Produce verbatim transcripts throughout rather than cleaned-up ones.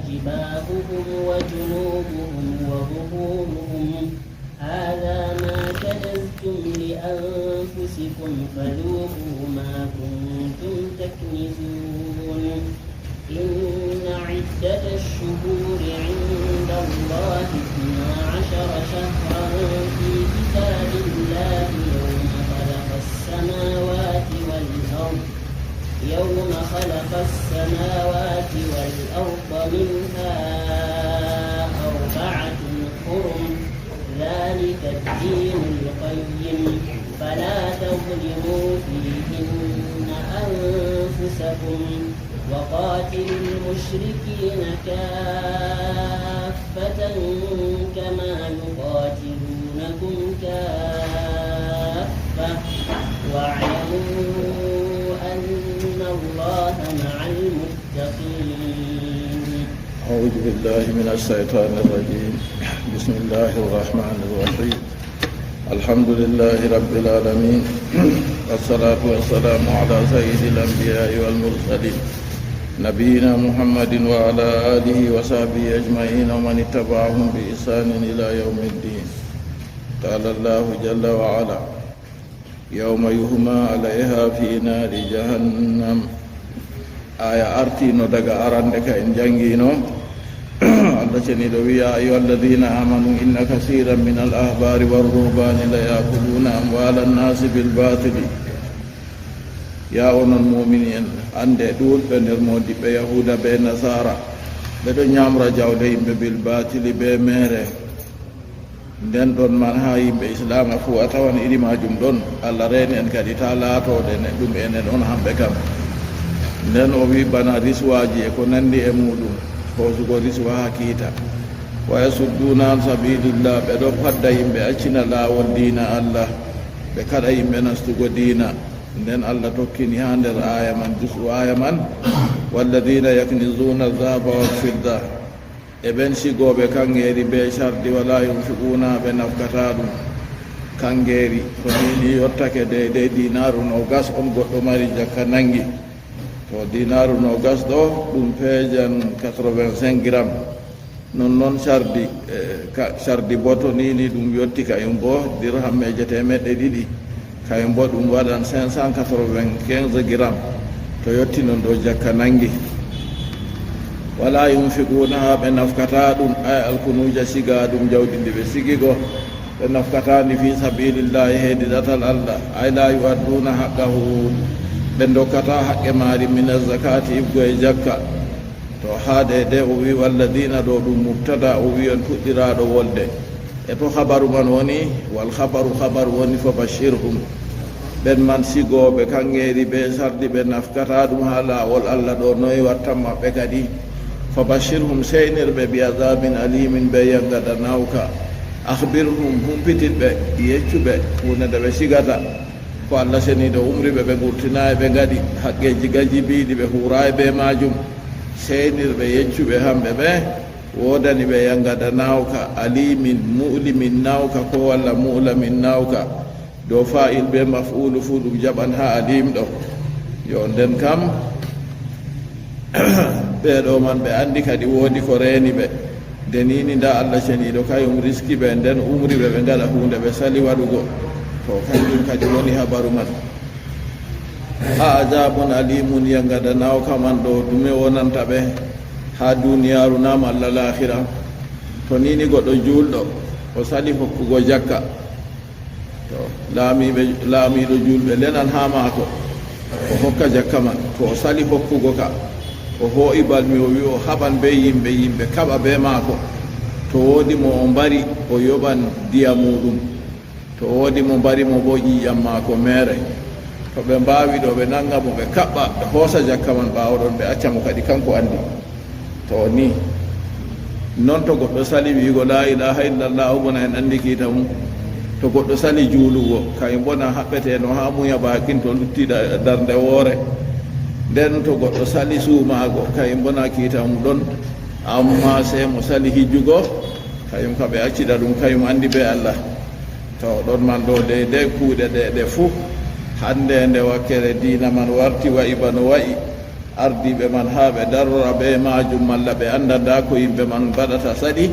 جباههم وجنوبهم وظهورهم، هذا ما كنزتم لأنفسكم فذوقوا ما كنتم تكنزون. إن عدة الشهور عند الله اثنا عشر شهرا في كتاب الله يوم خلق السماوات والأرض، يوم خلق السماوات والأرض منها أربعة حرم، ذلك الدين القيم، فلا تظلموا فيهن أنفسكم، وقاتلوا المشركين كافة كما يقاتلونكم كافة، واعلموا أن الله مع المتقين. أعوذ بالله من الشيطان الرجيم. بسم الله الرحمن الرحيم. الحمد لله رب العالمين. والصلاة والسلام على سيد الأنبياء والمرسلين، نبينا محمد وعلى آله وصحبه أجمعين ومن اتبعهم بإحسان إلى يوم الدين. قال الله جل وعلا: يوم يحمى عليها في نار جهنم. Aya artiino daga arande ka en jangiino. Allah ceniiɗo wi'i: يا أيها الذين آمنوا إن كثيرا من الأحبار والرهبان ليأكلون أموال الناس بالباطل. Ya onon mu'mini en, annde ɗuuɗɓe nder moodiɓɓe Yahuuda be Nasaara, ɓe ɗon nyaamra jawle yimɓe bil baatili be meere. Nden ɗon man haa yimɓe Islaama fuu a tawan iri maajum ɗon. Allah reeni en kadi taa laatooɗe ne ɗum enen on hamɓe kam. Nden o wi'i bana riswaaji e ko nanndi e muuɗum, hoosugo riswa haa kiita. Wa yasudduuna an sabilillah, ɓe ɗon fadda yimɓe accina laawol diina Allah, ɓe kaɗa yimɓe nastugo diina. Nden Allah tokkini haa nder aaya man, jusu aaya man: والذين يكنزون الذهب والفضة. E ɓen sigooɓe kaŋŋeeri bee cardi, ولا ينفقونها, ɓe nafkataa ɗum. Kaŋŋeeri, to ni ni yottake deydey diinaaru noogas on goɗɗo mari jakka naŋgi. To diinaaru noogas ɗo, ɗum peejan quatre-vingt-cinq grammes. Non non cardi, eh, ka, cardi boo to ni ni ɗum yotti kayum boo dirhameeje teemeɗɗe ɗiɗi. Kayum boo ɗum waɗan cinq cent quatre-vingt-quinze grammes. To yotti non ɗo jakka naŋgi. ولا ينفقونها, ɓe nafkataa ɗum, ay alkunuuja sigaa ɗum, jawdi ndi ɓe sigi go, ɓe nafkataa ndi في سبيل الله, heedi ɗatal Allah, ay لا يؤدون حقه, ɓe ndokkataa haqqe maari, من الزكاة, iwgo e jakka. To haa ɗe de o wi'i: والذين, ɗo ɗum mubtada, o wi'i on fuɗɗiraaɗo wolde. E to habaru man woni? والخبر, habaru woni: فبشرهم. Ɓen man sigooɓe kaŋŋeeri bee cardi, ɓe nafkataa ɗum haa laawol Allah ɗo, noy wattan maɓɓe kadi? فبشرهم, seynir ɓe, بعذاب أليم, bee yaŋgada naawka. أخبرهم, humpitin ɓe, yeccu ɓe huunde nde ɓe sigata. Ko Allah ceniiɗo umri ɓe, ɓe ngurtinaay, ɓe ngaɗi haqqeeji gajibiiɗi, ɓe huuraay bee maajum. Seynir ɓe, yeccu ɓe, hamɓe ɓe woodani ɓe yaŋgada naawka, أليم, مؤلم naawka, ko walla مؤلم naawka. Dow faa'il bee maf'uulu fuu ɗum jaɓan haa أليم ɗo. Yo, nden kam, ɓee ɗo man ɓe anndi kadi woodi ko reeni ɓe. Nde ni ni ndaa Allah ceniiɗo kayum riski ɓe, nden umri ɓe ɓe ngaɗa huunde ɓe sali waɗugo. To kanjum kadi woni habaru man. أعذاب أليم, yaŋgada naawka man ɗo, ɗume wonanta ɓe haa duniyaaru na malla laahira? To ni ni goɗɗo juulɗo, o sali hokkugo jakka. To laamiiɓe, laamiiɗo juulɓe lenan haa maako, o hokka jakka man. To o sali hokkugo ka, o hoo'i balmi, o wi'i o haɓan bee yimɓe, yimɓe kaɓa bee maako. To woodi mo o mbari, o yoɓan diya muuɗum. To woodi mo mbari mo boo, ƴiiƴam maako meere. To ɓe mbaawi ɗo, ɓe naŋga mo, ɓe kaɓɓa, ɓe hoosa jakka man. Ɓaawo ɗon, ɓe acca mo kadi, kaŋko anndi. To ni non, to goɗɗo sali wi'ugo لا إله إلا الله, o bona en anndi kiita mum. To goɗɗo sali juulugo, kayum boo na haɓɓeteeno haa muya baakin, to lutti da-, darnde woore. Nden to goɗɗo sali suumaago, kayum boo na kiita mum ɗon. Ammaa sey mo sali hijugo, kayum ka ɓe accida ɗum, kayum anndi bee Allah. To ɗon man ɗo, dey dey kuuɗe ɗe, ɗe fuu, hannde nde wakkere diina man warti wa'i bano wa'i. ardiiɓe man haa ɓe darora bee maajum, malla ɓe annda ndaa ko yimɓe man mbaɗata saɗi,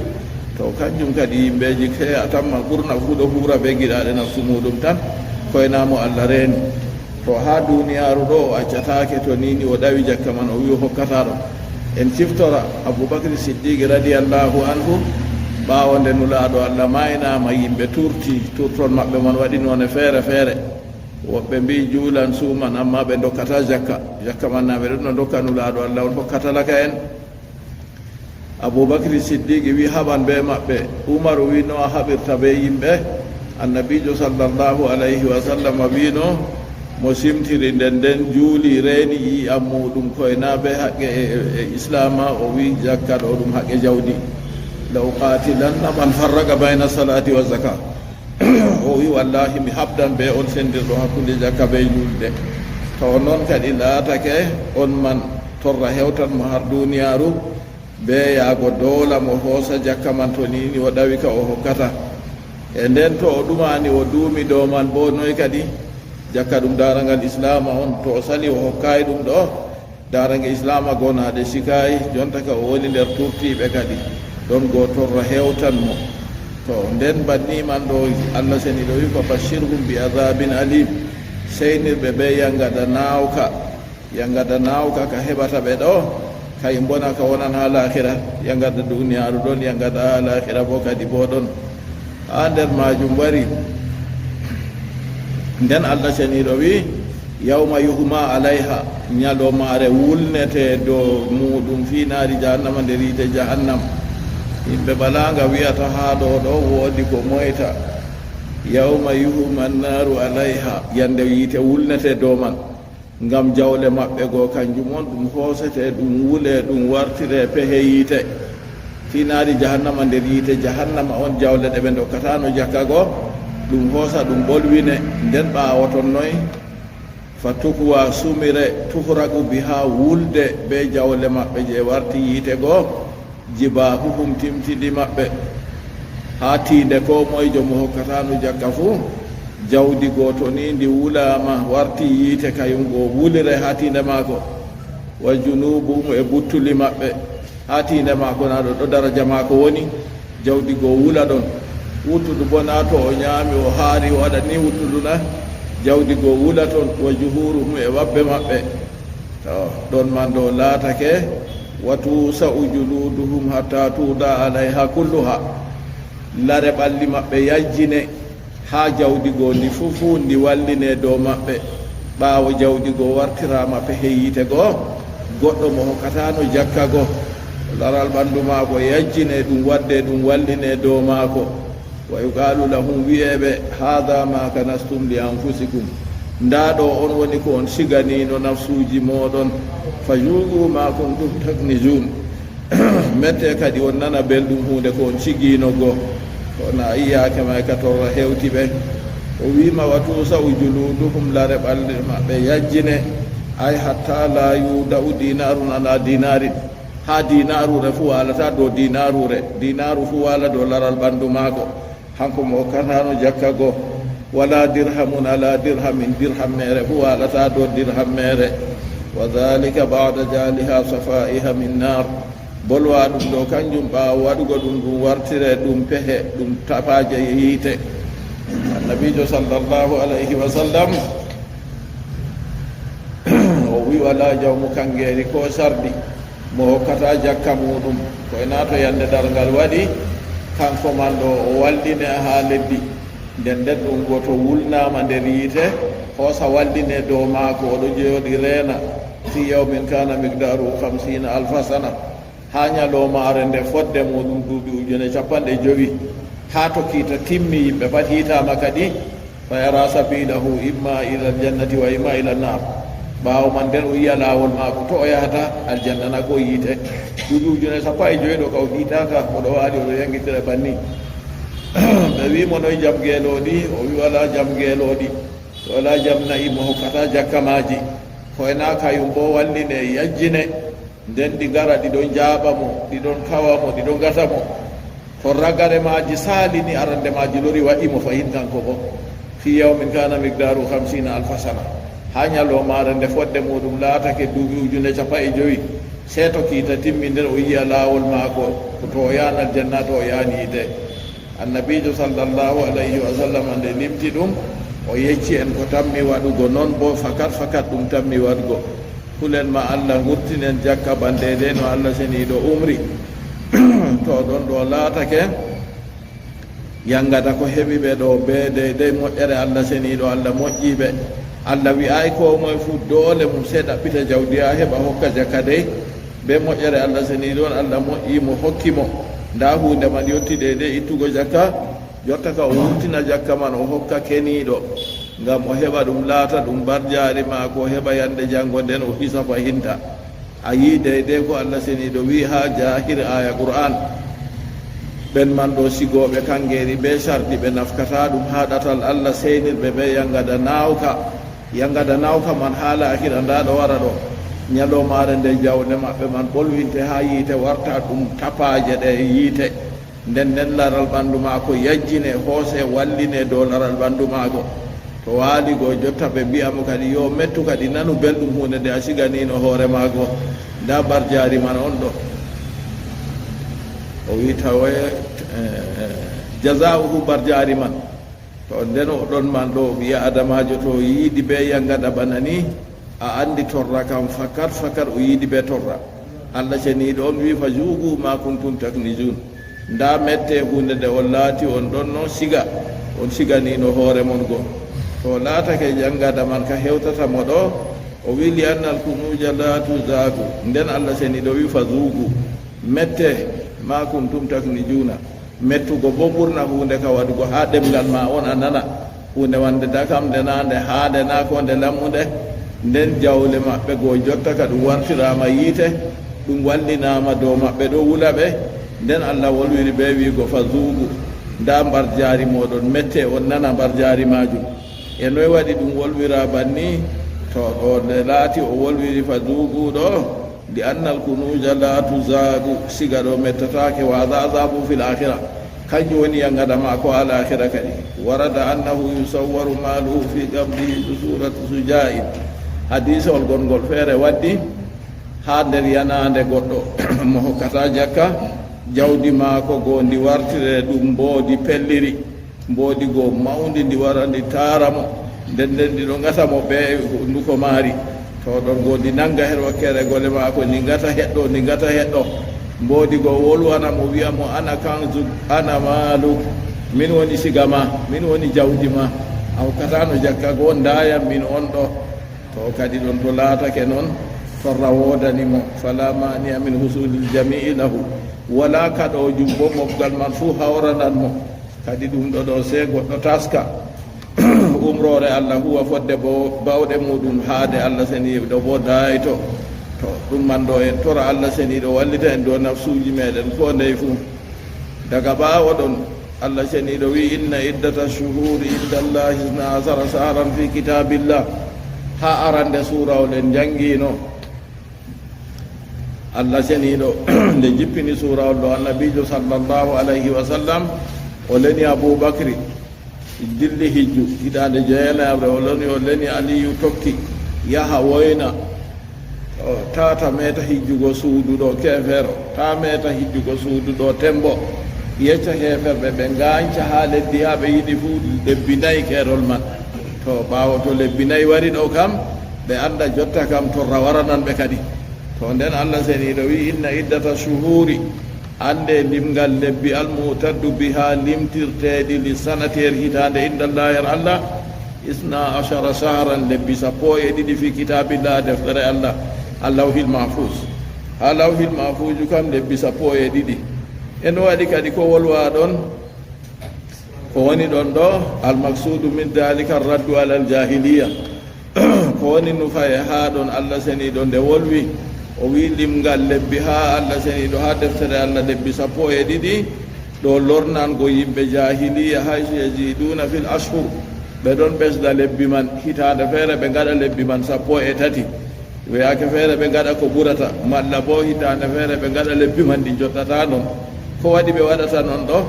to, kanjum kadi yimɓeeji keya tamma ɓurna fuu ɗo huura bee giɗaaɗe nafsu muuɗum tan, koyna mo Allah reeni. To, haa duniyaaru ɗo o accataake, to ni ni o ɗawi jakka man, o wi'i o hokkataa ɗum. En ciftora Abu Bakri Siddiqi radiyallahu anhu, ɓaawo nde Nulaaɗo Allah maaynaama, yimɓe turti, turtol maɓɓe man waɗi noone feere feere. Woɓɓe mbi'i juulan, suuman, ammaa ɓe ndokkataa jakka. Jakka man na ɓe ɗonno ndokka Nulaaɗo Allah on hokka talaka'en. Abu Bakri Siddiqi wi'i haɓan bee maɓɓe. Umaru wi'i no a haɓirta bee yimɓe? Annabiijo sallallahu alayhi wa sallam wi'no mo simtiri nden nden juuli reeni ƴiiƴam muuɗum koyna bee haqqe e, e, e Islaama, o wi'i jakka ɗo ɗum haqqe jawdi. La uqaatilanna man farraqa bayna salaati wa zaka. O wi'i wallaahi mi haɓdan bee on senndirɗo hakkunde jakka bee juulde. To non kadi laatake on man torra hewtan mo har duniyaaru, bee yaago doola mo hoosa jakka man to ni ni o ɗawi ka o hokkata. E nden to o ɗumani o duumi dow man boo noy kadi? Jakka ɗum daarangal Islaama on, to o sali o hokkaay ɗum ɗo, daarange Islaama goo na de sikaay, jonta ka o woni nder turtiiɓe kadi. Ɗon goo torra hewtan mo. To nden banni man ɗo Allah seniiɗo wi'i, "Fa bashirhum bi azabin alim." Seynir ɓe bee yangada naawka. Yangada naawka ka heɓata ɓe ɗo, kay mbona ka wonan haa laakhira. Yangada duniyaaru ɗon, yangada haa laakhira boo kadi boo ɗon. Haa nder maajum wari. Nden Allah seniiɗo wi'i, "Yawma yuhma alayha," nyaloomaare wulnete dow muuɗum fii naari jahannama nder yiite jahannam. Yimɓe balaanga wi'ata haa ɗo ɗo woodi ko moyta. "Yawma yuhma annaaru alayha," yande yiite wulnete dow man. Ngam jawle maɓɓe goo, kanjum on ɗum hoosete, ɗum wule, ɗum wartire pehe yiite. Fii naari jahannama nder yiite jahannama on, jawle ɗe ɓe ndokkataano jakka goo, ɗum hoosa, ɗum ɓolwine. Nden ɓaawo ton noy? Fa tukwa, sumire, tuhraqu biha, wulde bee jawle maɓɓe je warti yiite goo. Jibaahuhum, timtidi maɓɓe. Haa tiinde koo moyjo mo hokkataano jakka fuu, jawdi goo to ni ndi wulaama, warti yiite, kayum goo wulire haa tiinde maako. Wa junubuhum, e buttuli maɓɓe. Haa tiinde maako na ɗo, ɗo daraja maako woni, jawdi goo wula ɗon. Wuttudu boo na to o nyaami, o haari, o waɗa ni wuttudu na, jawdi goo wula ton. Wa juhuruhum, e wabbe maɓɓe. To, ɗon man ɗo laatake, "Wa tusa'u juluduhum hatta tuda alayha kulluha." Lare ɓalli maɓɓe yajjine, haa jawdi goo ndi fuu fuu ndi walline dow maɓɓe. Ɓaawo jawdi goo wartiraama pehe yiite goo, goɗɗo mo hokkataano jakka goo, laral ɓandu maako yajjine, ɗum wadde ɗum walline dow maako. Wa yuqalu lahum, wi'e ɓe, "Hadha ma kanastum li anfusikum." Ndaa ɗo on woni ko on siganino nafsuuji mooɗon. "Fa zuqu ma kuntum taknizun." Mette kadi on nana belɗum huunde ko on sigino goo. Kono a yiyaake may ka torra hewti ɓe. O wi'ma, "Wa tusa'u juluduhum," lare ɓalli maɓɓe yajjine. Ay hatta la yuda'u dinarun ala dinarin. Haa diinaarure fuu waalata dow diinaarure, diinaaru fuu waala dow laral ɓandu maako, hanko mo hokkataano jakka goo. Wala dirhamun ala dirhamin, dirham meere fuu waalata dow dirham meere. Wa dhalika ba'da ja'liha safa'iha min nar. Bolwa ɗum ɗo, kanjum ɓaawo waɗugo ɗum, ɗum wartire ɗum pehe, ɗum tapaaje yiite. Annabiijo sallallahu alayhi wa sallam, o wi'i, "Walaa jawmu kaŋgeeri koo sardi mo hokkataa jakka muuɗum." Koy naa to yande darngal waɗi, kanko man ɗo o walline haa leddi. Nden nden ɗum gooto wulnaama nder yiite, hoosa walline dow maako, o ɗo jooɗi reena, "fii yawmin kaana miqdaaruhu khamsiina alfa sana." Haa nyaloomaare nde fodde muuɗum duuɓi ujune cappanɗe jowi, haa to kiita timmi, yimɓe pat hiitaama kadi, "fa yara sabilahu imma ila aljannati wa imma ila annar." Ɓaawo man nden o yi'a laawol maako, to o yahata, aljanna na ko yiite. Duuɓi ujune sappo e jowi ɗo ka o hiitaaka, o ɗo waali, o ɗo yangitira banni. Ɓe wi'i mo, "Noy jam geelooɗi?" O wi'i, "Walaa jam geelooɗi, walaa jam na'i mo hokkataa jakka maaji." Koy naa kayum boo walline, yajjine. Nden ɗi ngara, ɗi ɗon njaaɓa mo, ɗi ɗon kawa mo, ɗi ɗon ngata mo. To ragare maaji saalini, arande maaji lori wa'i mo fahin kanko boo. "Fii yawmin kaana miqdaaruhu khamsiina alfa sana." Haa ñalawmaare nde fodde muuɗum laatake duuɓi ujune cappanɗe jowi, seeto kiita timmi nder o yi'a laawol maako, to o yahan aljanna, to o yahan yiite. Annabiijo sallallahu alayhi wa sallam nde limti ɗum, o yecci en ko tammi waɗugo, non boo fakat fakat ɗum tammi waɗgo. Kulen ma Allah, ngurtinen jakka bana deydey no Allah seniiɗo umri. To ɗon ɗo laatake, yangada ko heɓi ɓe ɗo bee deydey moƴƴere Allah seniiɗo, Allah moƴƴi ɓe. Allah wi'aay koo moye fuu doole mum sey ɗaɓɓita jawdi haa heɓa hokka jakka dey. Bee moƴƴere Allah seniiɗo on, Allah moƴƴi mo, hokki mo. Ndaa huunde man yotti deydey ittugo jakka. Jotta ka o wurtina jakka man, o hokka keniiɗo, ngam o heɓa ɗum laata ɗum barjaari maako, o heɓa yande jaŋngo, nden o hisa fahinta. A yi'i deydey ko Allah seniiɗo wi'i haa jaahir aaya Qur'aan. Ɓen man ɗo sigooɓe kaŋgeeri bee cardi, ɓe nafkataa ɗum haa ɗatal Allah, seynirɓe bee yangada naawka. Yangada naawka man haa laahira, ndaa ɗo wara ɗo. Ñalawmaare nde jawle maɓɓe man ɓolwinte haa yiite, warta ɗum tapaaje ɗe yiite. Nden, nden laral ɓandu maako yajjine, hoose, walline dow laral ɓandu maako. To waali go, jotta ɓe mbi'a mo kadi, "Yo mettu kadi, nanu belɗum huunde nde a siganino hoore maako. Ndaa barjaari man on ɗo." O wi'i, "Tawe, eh, jazaa'uhu barjaari man." To nden o ɗon man ɗo, ɓii Aadamaajo, to yiidi bee yangada bana ni, a anndi torra kam fakat, fakat o yiidi bee torra. Allah seniiɗo on wi'i, "Fa zuuqu ma kuntum taknizun." Ndaa mette huunde nde on laati on ɗon no siga, on siganino hoore mon go. To laatake yangada man ka hewtata mo ɗo, o wi'i, "Li annal kunuuja la tuzaqu." Nden Allah seniiɗo wi'i, "Fa zuuqu." Mette ma kuntum taknizuna. Mettugo boo ɓurna huunde ka waɗugo haa ɗemngal ma on a nana. Huunde wande dakam nde naa nde haa nde naa ko nde lammunde. Nden jawle maɓɓe go jotta ka ɗum wartiraama yiite, ɗum wallinaama dow maɓɓe ɗo wula ɓe. Nden Allah wolwiri bee wi'go, "Fa zuuqu." Ndaa mbarjaari mooɗon, mette on nana mbarjaari maajum. E noy waɗi ɗum wolwira banni? To ɗo nde laati o wolwiri, "Fa zuuqu" ɗo, "Li annal kunuuja la tuzaqu", siga ɗo mettataake, "wa azaabu fil aakhira", kanjum woni yangada maako haa laakhira kadi. "Warada annahu yusawwaru maaluhu fi qabrihi bi suurati sujaa'in." Hadiisawol gonngol feere waddi haa nder yanaande goɗɗo mo hokkataa jakka, jawdi maako go ndi wartire ɗum mboodi pelliri. Mboodi go mawndi ndi wara ndi taara mo, nden nden ndi ɗo ngata mo bee hunnduko maari. To ɗon go ndi nanga her wakkeere gole maako, ndi ngata heɗɗo, ndi ngata heɗɗo. Mboodi go wolwana mo, wi'a mo, "Ana kanzuk, ana maaluk, min woni siga ma, min woni jawdi ma. A hokkataano jakka go, ndaayam min on ɗo." To kadi ɗon to laatake non, torra woodani mo, "Fala maani'a min husulil jami'i lahu." Walaa kaɗoojum boo mofgal man fuu hawranan mo. Kadi ɗum ɗo ɗo sey goɗɗo taska umroore Allah huwa fodde bo bawɗe muɗum haade Allah seniiɗo bo daayto. To ɗum man ɗo en tora Allah seniiɗo wallita en dow nafsuuji meɗen ko ndey fuu. Daga ɓaawo ɗon Allah seniiɗo wi'i, "Inna iddata shuhuuri inda Allahi isna asara shahran fi kitaabillah." Haa arande suurawol en njanngiino. Allah seniiɗo nde jippini suurawol ɗo, Annabiijo sallallahu alayhi wa sallam o leni Abuu Bakri, dilli hijju, hitaande jeenayaɓre, o loni, o leni Aliyu tokki, yaha woyna, o tata meeta hijjugo suudu ɗo keefeero, ta meeta hijjugo suudu ɗo tembo, yecca heeferɓe ɓe ngaanca haa leddi haa ɓe yiɗi fuu lebbi nayi keerol man. To ɓaawo to lebbi nayi wari ɗo kam, ɓe annda jotta kam torra waranan ɓe kadi. To nden Allah seniiɗo wi'i, "Inna iddata shuhuuri," annde limgal lebbi, "almu'taddu biha," limtirteeɗi li sanati her hitaande, inda Allah her Allah, "isna ashara shahran," lebbi sappo e ɗiɗi, fi kitaabillah, deftere Allah, Allahil Mahfuz. Haa Lawhil Mahfuuju kam lebbi sappo e ɗiɗi. E no waɗi kadi ko wolwa ɗon? Ko woni ɗon ɗo, al-maqsuudu min daalika ar-raddu alal jaahiliya. Ko woni nufaye haa ɗon Allah seniiɗo nde wolwi, o wi'i limgal lebbi haa Allah seniiɗo, haa deftere Allah, lebbi sappo e ɗiɗi, ɗo lornango yimɓe jaahiliya, haysu yaziiduuna fil ashhur, ɓe ɗon ɓesda lebbi man, hitaande feere ɓe ngaɗa lebbi man sappo e tati. Weyaake feere ɓe ngaɗa ko ɓurata, malla boo hitaande feere ɓe ngaɗa lebbi man ɗi njottataa non. Ko waɗi ɓe waɗata non ɗo?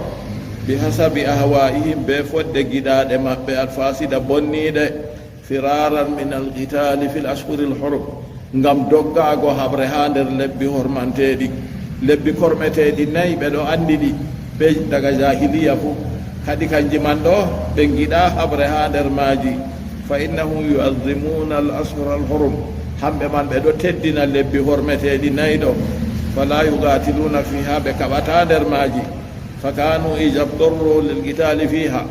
Bi hasabi ahwaa'ihim, bee fodde giɗaaɗe maɓɓe, alfaasida, bonniiɗe. فرارا من القتال في الأشهر الحرم. Ngam doggaago haɓre haa nder lebbi hormanteeɗi. Lebbi kormeteeɗi nayi ɓe ɗo anndi ɗi, ɓe daga jaahiliya fuu. Kadi kanji man ɗo, ɓe ngiɗaa haɓre haa nder maaji. فإنهم يعظمون الأشهر الحرم. Hamɓe man ɓe ɗo teddina lebbi hormeteeɗi nayi ɗo. فلا يقاتلون فيها, ɓe kaɓataa nder maaji. فكانوا إذا اضطروا للقتال فيها.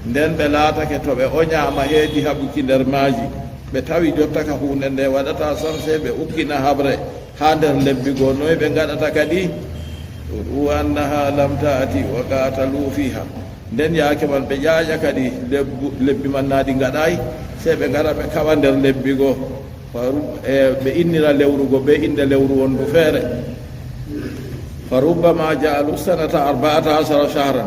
Nden ɓe laatake to ɓe oñaama heedi haɓuki nder maaji. Ɓe tawi jotta ka huunde nde waɗataa sam, sey ɓe ukkina haɓre haa nder lebbi goo. Noy ɓe ngaɗata kadi? رأوا أنها لم تأت وقاتلوا فيها. Nden yaake man ɓe ƴaaƴa kadi lebbu-, lebbi man naa ɗi ngaɗaay, sey ɓe ngara ɓe kaɓa nder lebbi goo. Fa rub-, e, ɓe innira lewru goo bee innde lewru wondu feere. فربما جعلوا السنة أربعة عشر شهرا.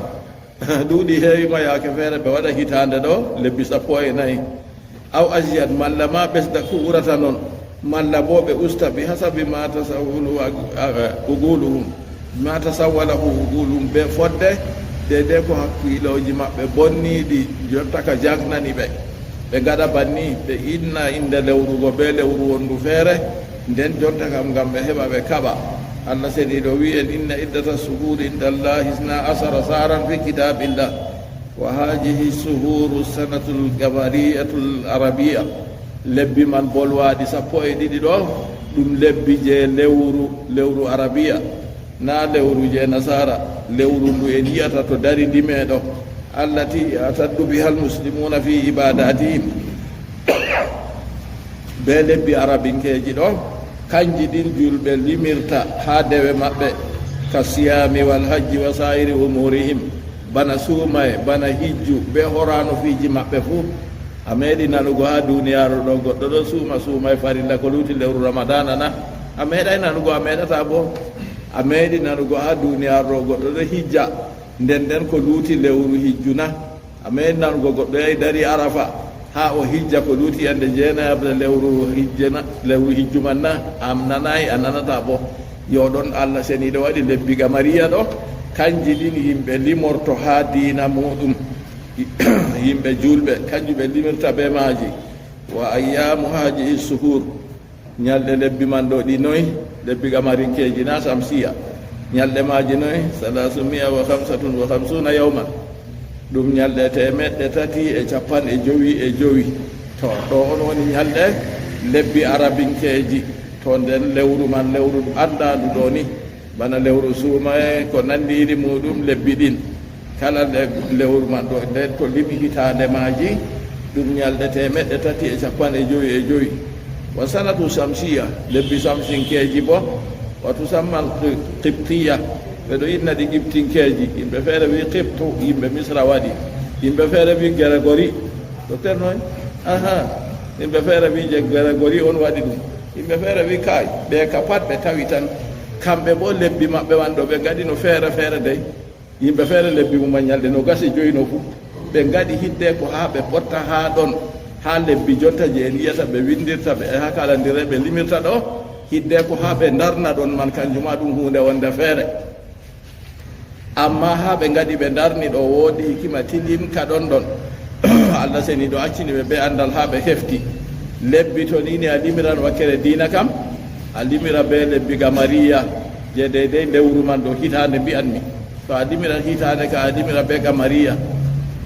Ɗuuɗi heewi ma yaake feere ɓe waɗa hitaande ɗo lebbi sappo e nayi. أو أزيد, malla ma ɓesda ko ɓurata non, malla boo ɓe usta, بحسب ما تسول عقولهم, ما تسوله عقولهم, bee fodde deydey ko hakkiilooji maɓɓe bonniiɗi jotta ka jaŋnani ɓe. Ɓe ngaɗa banni, ɓe inna innde lewru goo bee lewru wondu feere, nden jonta kam ngam ɓe heɓa ɓe kaɓa. Allah Seniiɗo wi'i en, إن عدة الشهور عند الله اثنا عشر شهرا في كتاب الله. وهذه الشهور السنة القمرية العربية. Lebbi man bolwaaɗi sappo e ɗiɗi ɗo, ɗum lebbi je lewru, lewru Arabiya, naa lewru je Nasaara, lewru ndu en yi'ata to dari ndime ɗo. التي يعتد بها المسلمون في عباداتهم. Bee lebbi Arabinkeeji ɗo, kanji ɗin julɓe limirta haa dewe maɓɓe, كالصيام والحج وسائر أمورهم, bana suumaye, bana hijju, bee horaano fiiji maɓɓe fuu. A meeɗi nanugo haa duniyaaru ɗo goɗɗo ɗo suuma, suumaye farilla ko luuti lewru Ramadaana na? A meeɗay nanugo, a meeɗataa boo. A meeɗi nanugo haa duniyaaru ɗo goɗɗo ɗo hijja, nden nden ko luuti lewru hijju na? A meeɗi nanugo goɗɗo yahi dari Arafa, haa o hijja ko luuti yande jeenayaɓre lewru hijje na, lewru hijju man na? A nanaay, a nanataa boo. Yo ɗon Allah Seniiɗo waɗi lebbi Gamariya ɗo, kanji ɗin yimɓe limorto haa diina muuɗum. Yimɓe julɓe, kanji ɓe limirta bee maaji. وأيام هذه الشهور. Ñalɗe lebbi man ɗo ɗi noy? Lebbi Gamarinkeeji na Samsiya. Ñalɗe maaji noy? ثلاثمائة وخمسة وخمسون يوما. Ɗum ñalɗe teemeɗɗe tati e cappanɗe jowi e jowi. To, ɗo on woni ñalɗe lebbi Arabinkeeji. To, nden lewru man, lewru anndaandu ɗo ni. Bana lewru suumaye, ko nanndi iri muuɗum lebbi ɗin. Kala le-, lewru man ɗo, nden to limi hitaande maaji, ɗum ñalɗe teemeɗɗe tati e cappanɗe jowi e jowi. وسنة شمسية, lebbi samsinkeeji boo, وتسمى القبطية, ɓe ɗo inna ɗi Qibtinkeeji. Yimɓe feere wi'i Qibtu, yimɓe Misra waɗi. Yimɓe feere wi'i Gregori. Docteur noy? Aha. Yimɓe feere wi'i je Gregori on waɗi ɗum. Yimɓe feere wi'i kaay, ɓe ka pat ɓe tawi tan. Kamɓe boo lebbi maɓɓe man ɗo ɓe ngaɗi no feere feere dey. Yimɓe feere lebbi mum man ñalɗe noogas e jowi no fuu. Ɓe ngaɗi hiddeko haa ɓe potta haa ɗon, haa lebbi jonta je en yi'ata ɓe windirta ɓe haa kalandire ɓe limirta ɗo, hiddeko haa ɓe ndarna ɗon man, kanjum ma ɗum huunde wonde feere. Ammaa haa ɓe ngaɗi ɓe ndarni ɗo woodi hikima tilimka ɗon ɗon. Allah Seniiɗo accini ɓe bee anndal haa ɓe hefti. Lebbi to ni ni a limiran wakkere diina kam, a limira bee lebbi Gamariya je deydey lewru man ɗo hitaande mbi'anmi. To a limiran hitaande ka a limira bee Gamariya.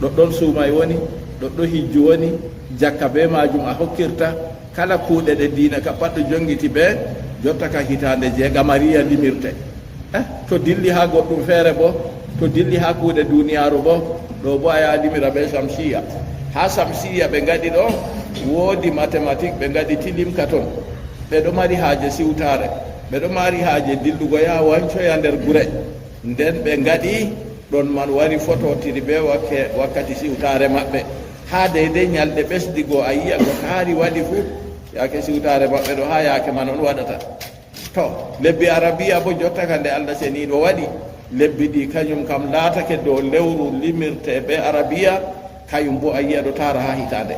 Ɗoɗɗon suumay woni, ɗoɗɗo hijju woni, jakka bee maajum a hokkirta. Kala kuuɗe ɗe diina ka pat ɗo jongiti bee jotta ka hitaande je Gamariya limirte. Eh, to dilli haa goɗɗum feere boo, to dilli haa kuuɗe duniyaaru boo, ɗo boo a yaha limira bee Samsiya. Haa Samsiya ɓe ngaɗi ɗo, woodi matematik ɓe ngaɗi tilimka ton. Ɓe ɗo mari haaje siwtaare, ɓe ɗo mari haaje dillugo yaha wancoya nder gure. Nden ɓe ngaɗi ɗon man wari fototiri bee wakke-, wakkati siwtaare maɓɓe. Haa deydey ñalɗe ɓesdi go a yi'a ko taari waɗi fuu, yaake siwtaare maɓɓe ɗo haa yaake man on waɗata. To, lebbi Arabiya boo jotta ka nde Allah Seniiɗo waɗi, lebbi ɗi kanyum kam laatake dow lewru limirte bee Arabiya, kayum boo a yi'a ɗo taara haa hitaande.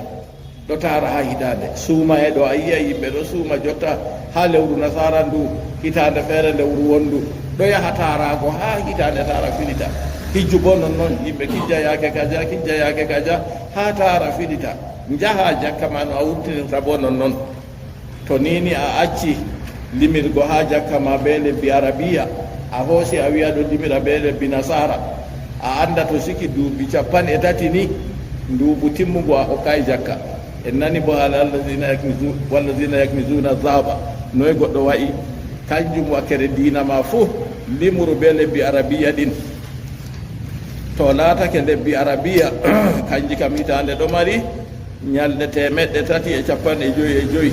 Ɗo taara haa hitaande. Suumaye ɗo a yi'a yimɓe ɗo suuma jotta haa lewru nasaara ndu, hitaande feere lewru wondu. Ɗo yaha taaraago haa hitaande taara filita. Hijju boo nonnon, yimɓe kijja yaake kaja, kijja yaake kaja, haa taara filita. Njaha jakka ma no a wurtinirta bo non non. To ni ni a acci limirgo ha jakka ma be lebbi arabiya, a hoosi a wi'a ɗo limira be lebbi nasara, a anda to siki duuɓi cappanɗe tati ni, nduuɓu timmugo a hokkaay jakka. En nani bo haala allazina yaknizu-, wallazina yaknizuna zahaba, noy goɗɗo wa'i? Kanjum wakkere diina ma fu, limuru be lebbi arabiya ɗin. To laatake lebbi arabiya, kanji kam hitaande ɗo mari nyalɗe teemeɗɗe tati e cappanɗe jowi e jowi.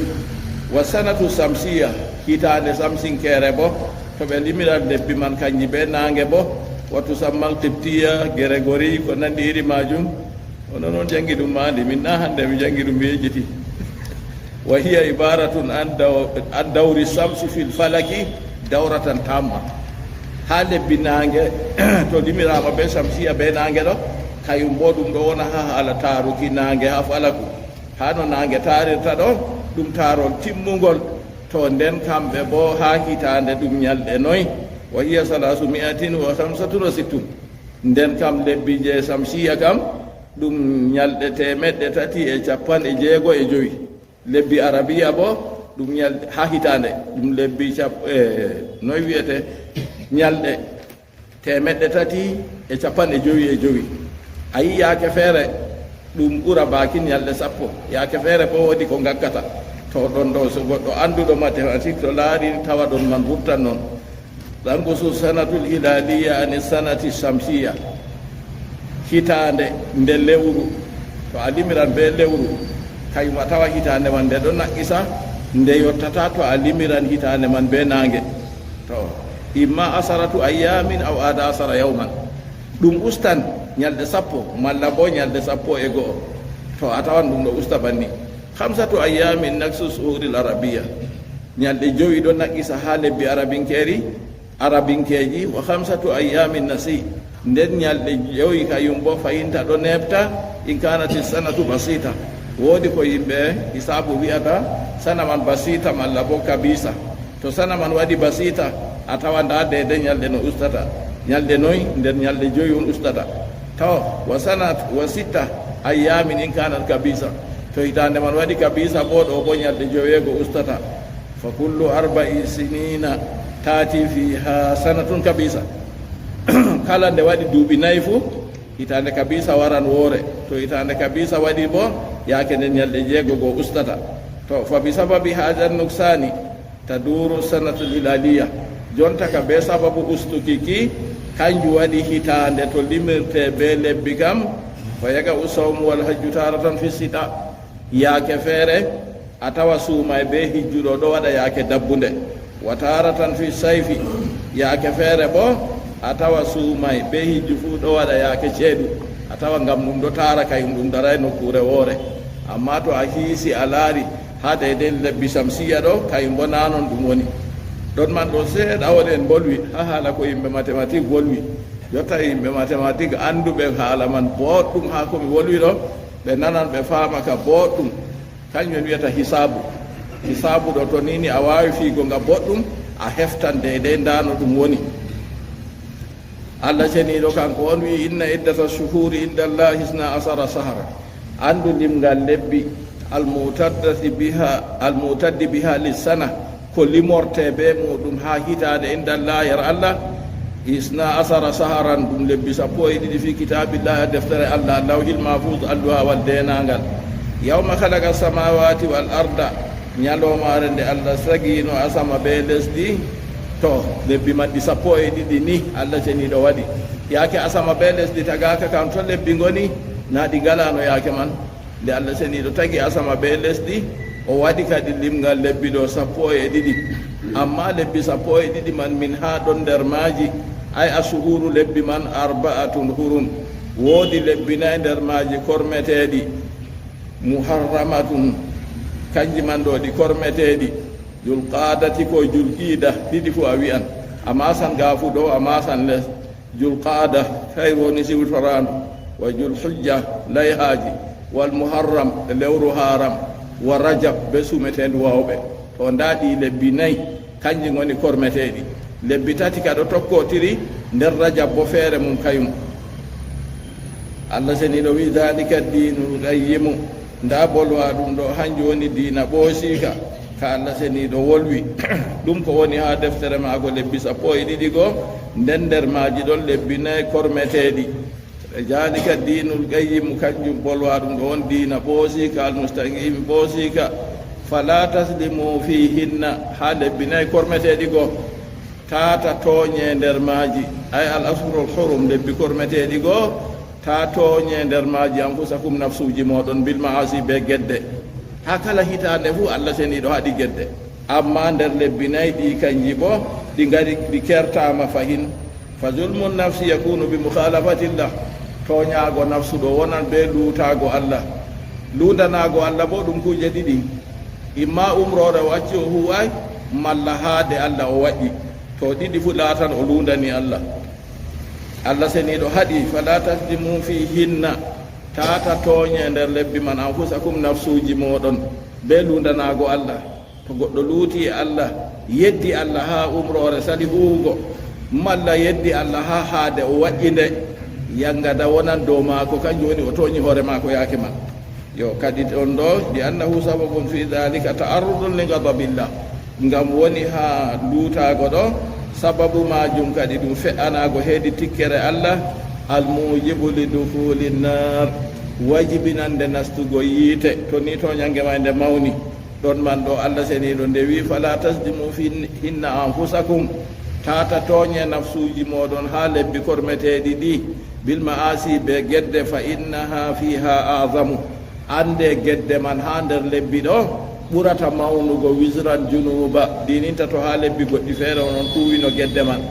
Wa sanatu samsiya, hitaande samsinkeere bo, to ɓe limiran lebbi man kanji be naange bo, wa tusammal qibtiya, geregori, ko nandi iri maajum. Onon on jangi ɗum maandi, min na hande mi jangi ɗum, mi yejjiti. Wa hiya ibaratun an daw-, an dawri samsi fil falaki dawratan tamma. Ha lebbi naange, to limiraama be samsiya be naange ɗo, kayum bo ɗum ɗo wona ha haala taaruki naange ha falaku. Ha no naange taarirta ɗo, ɗum taarol timmungol. To nden kamɓe bo ha hitaande ɗum nyalɗe noy. Wa hiya salasu mi'atin wa khamsatun wa sittun. Nden kam lebbi je samsiya kam, ɗum nyalɗe teemeɗɗe tati e cappanɗe jeego e jowi. Lebbi arabiya bo, ɗum nyalɗe, ha hitaande, ɗum lebbi cap-, e, noy wi'ete, nyalɗe teemeɗɗe tati e cappanɗe jowi e jowi. A yi yaake feere, ɗum ɓura baakin nyalɗe sappo. Yaake feere bo woodi ko ngakkata. To ɗon ɗo, so goɗɗo annduɗo mathématique to laari, tawa ɗon man wurtan non. Tanqusu sanatul hilaliya ani sanati samsiya. Hitaande nde lewru, to a limiran be lewru, kayum a tawa hitaande man nde ɗon naqqisa, nde yottata to a limiran hitaande man be naange. To, imma asaratu ayyamin aw ada asara yawman. Ɗum ustan nyalɗe sappo, malla bo nyalɗe sappo e go'o. To, a tawan ɗum ɗo usta banni. Khamsatu ayyamin naksu suhuril arabiya. Nyalɗe jowi ɗo naqqisa ha lebbi arabinkeeri, arabinkeeji, wa khamsatu ayyamin nasi. Nden nyalɗe jowi kayum bo fayinta ɗo neɓta, in kanati sanatu basita. Woodi ko yimɓe hisaabu wi'ata sana man basita malla bo kabisa. To sana man waɗi basita, a tawa nda deede nyalɗe no ustata. Nyalɗe noy? Nder nyalɗe jowi on ustata. To, wa sanat, wa sitta ayyamin in kanat kabisa. To hitaande man waɗi kabisa bo, ɗo bo nyalɗe joweego ustata. Fa kullu arba'i sinina tati fiha sanatun kabisa. Kala nde waɗi duuɓi nayi fu, hitaande kabisa waran woore. To hitaande kabisa waɗi bo, yaake nden nyalɗe jeego go ustata. To, fa bi sababi hadan nuksani taduru sanatul hilaliya. Jonta ka be sababu ustuki ki, kanju waɗi hitaande to limirte be lebbi kam, fa yaga usawmu wal hajju taratan fi sita. Yaake feere, a tawa suumay be hijjuɗo ɗo waɗa yaake dabbunde. Wa taratan fi sayfi, yaake feere bo, a tawa suumay be hijju fu ɗo waɗa yaake ceeɗu. A tawa ngam ɗum ɗo taara kayum, ɗum daray nokkuure woore. Amma to a hiisi a laari, ha deydey lebbi samsiya ɗo, kayum bo na non ɗum woni. Ɗon man ɗo seeɗa woni en mbolwi, ha haala ko yimɓe mathématique wolwi. Jotta yimɓe mathématique annduɓe haala man boɗɗum ha ko mi wolwi ɗo, ɓe nanan ɓe faama ka boɗɗum. Kanjum en wiyata hisaabu. Hisaabu ɗo to nini a waawi fiigo nga boɗɗum, a heftan deydey nda no ɗum woni. Allah ceniiɗo kanko on wi'i, inna iddata shuhuri inda Allahi isna asara sahara. Anndu limgal lebbi, almutaddati biha, almutaddi biha lissana, ko limorte be muɗum ha hitaande inda Allahi har Allah, isna asara saharan, ɗum lebbi sappo e ɗiɗi fi kitabillahi, a deftere Allah, lawhil mahfuz, alluwawal deenangal. Yawma khalaqa samawati wal arda, nyalomaare nde Allah sagino asama be lesdi, to, lebbi man ɗi sappo e ɗiɗi ni Allah ceniiɗo waɗi. Yaake asama be lesdi tagaaka kam, to lebbi ngoni? Na ɗi ngalano yaake man. Nde Allah ceniiɗo tagi asama be lesdi, o waɗi kadi limgal lebbi ɗo sappo e ɗiɗi. Amma lebbi sappo e ɗiɗi man, min ha ɗon nder maaji, ay a suhuru, lebbi man, arba'atun hurum. Woodi lebbi nayi nder maaji kormeteeɗi. Muharramatun, kanji man ɗo ɗi kormeteeɗi. Julqaadati ko julqiida, ɗiɗi fu a wi'an. A masan ga fu ɗo, a masan les. Julqaada, kayru woni siwtoraandu. Wa julhijja, layhaaji. Wal muharram, e lewru haram. Wa rajab, be sumeteendu wawɓe. To nda ɗi lebbi nayi. Kanji ngoni kormeteeɗi. Lebbi tati ka ɗo tokkotiri, nder Rajab bo feere mum kayum. Allah seniiɗo wi'i, "Dhalika ad-dinul qayyimu." Ndaa bolwa ɗum ɗo, hanjum woni diina ɓoosiika, ka Allah seniiɗo wolwi. Ɗum ko woni haa deftere maako lebbi sappo e ɗiɗi go, nden nder maaji ɗon lebbi nayi kormeteeɗi. Zaalika diinul qayyimu, kanjum bolwa ɗum ɗo on diina ɓoosiika, almustaqimi ɓoosiika. Falaa taslimu fiihinna, haa lebbi nayi kormeteeɗi go. Taa ta tooñe nder maaji, ay al ashhurul hurum, lebbi kormeteeɗi goo, taa tooñe nder maaji anfusakum, nafsuuji mooɗon, bil ma'asi, bee gedde. Haa kala hitaande fuu, Allah seniiɗo haɗi gedde. Ammaa nder lebbi nayi ɗi, kanji boo, ɗi ngari, ɗi kertaama fahin. Fa zulmun nafsi yakunu bi mukhalafatillah. Tooñaago nafsu ɗo wonan bee luutaago Allah. Luundanaago Allah boo ɗum kuuje ɗiɗi. Imma umroore o acci o huuwaay, malla haade Allah o waɗi. To ɗiɗi fuu laatan o luundani Allah. Allah seniiɗo haɗi, "Fala taslimu fiihinna." Taa ta tooñe nder lebbi man anfusakum, nafsuuji mooɗon, bee luundanaago Allah. To goɗɗo luuti e Allah, yeddi Allah haa umroore sali huuwugo, malla yeddi Allah haa haade o waɗi nde, yangada wonan dow maako, kanjum woni o tooñi hoore maako yaake man. Yo, kadi ɗon ɗo, "Li annahu sababun fi dhalika ta'arrudun li ghadabillah." Ngam woni haa luutaago ɗo, sababu maajum kadi ɗum fe'anaago heedi tikkere Allah, al mujibu li dukhulin nar, wajibinande nastugo yiite, to ni tooñange ma nde mawni. Ɗon man ɗo Allah seniiɗo nde wi'i, "Fala taslimu fiihinna anfusakum." Taa ta tooñe nafsuuji mooɗon haa lebbi kormeteeɗi ɗi, bil ma'asi, bee gedde, fa innaha fiha a'zamu. Annde gedde man haa nder lebbi ɗo ɓurata mawnugo, wizran, junuuba, diininta to haa lebbi goɗɗi feere on, on kuuwino gedde man.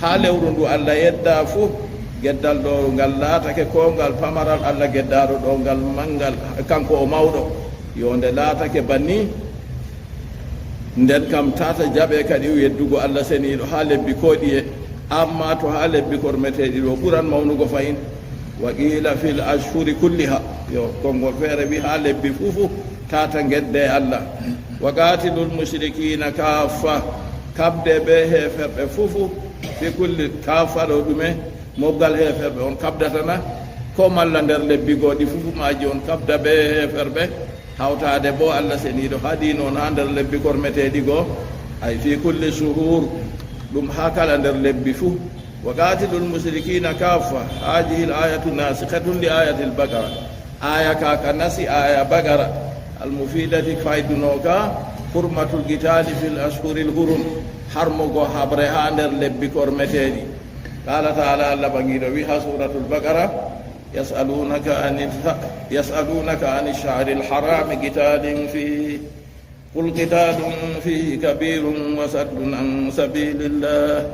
Haa lewru ndu Allah yedda fuu, geddal ɗo ngal laatake koo ngal pamaral, Allah geddaaɗo ɗo ngal manngal, kanko o mawɗo. Yo nde laatake banni, nden kam tata jaɓe kadi yeddugo Allah seniiɗo haa lebbi koo ɗiye, ammaa to haa lebbi kormeteeɗi ɗo ɓuran mawnugo fahin. Wa qila fil ashhuri kulliha. Yo, konngol feere wi haa lebbi fuu fuu tata gedde Allah. Wa qatilul mushrikina kaffa. Kaɓde bee heeferɓe fuu fuu, fi kulli, kaffa ɗo ɗume? Mobgal heeferɓe on kaɓdata na? Ko malla nder lebbi gooɗi fuu fuu maaji on kaɓda bee heeferɓe? Hawtaade boo Allah seniiɗo haɗi non haa nder lebbi kormeteeɗi goo, ay fi kulli shuhur, ɗum haa kala nder lebbi fuu. Wa qatilul mushrikina kaffa, hadhihi al ayatu nasikhatun li ayati al baqara. Aya ka ka nasi aya baqara, al mufidati, faydunooka, hurmatul qitali fil ashhuril hurum, harmugo haɓre haa nder lebbi kormeteeɗi. Qala ta'ala, Allah Ɓaŋiiɗo wi haa suratul baqara, يسألونك عن الش-، يسألونك عن الشهر الحرام قتال فيه، قل قتال فيه كبير وصد عن سبيل الله.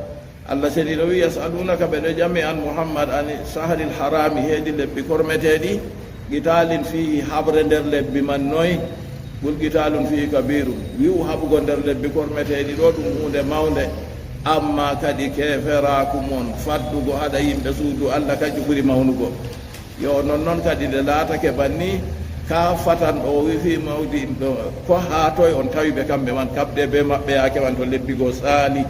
Allah seniiɗo wi, "Yas'alunaka", ɓe ɗo ƴami an Muhammad, "an shahril harami", heedi lebbi kormeteeɗi, "qitalin fihi", haɓre nder lebbi man noy? "Qul qitalun fihi kabirun", wi'u haɓugo nder lebbi kormeteeɗi ɗo ɗum huunde mawnde, amma kadi keeferaaku mon, faddugo haɗa yimɓe suudu Allah, kanjum ɓuri mawnugo. Yo, nonnon kadi nde laatake banni, ka fatan ɗo wi fii mawdi ɗo, ko haa toy on tawi ɓe kamɓe man, kaɓde bee maɓɓe yaake man to lebbi goo saali,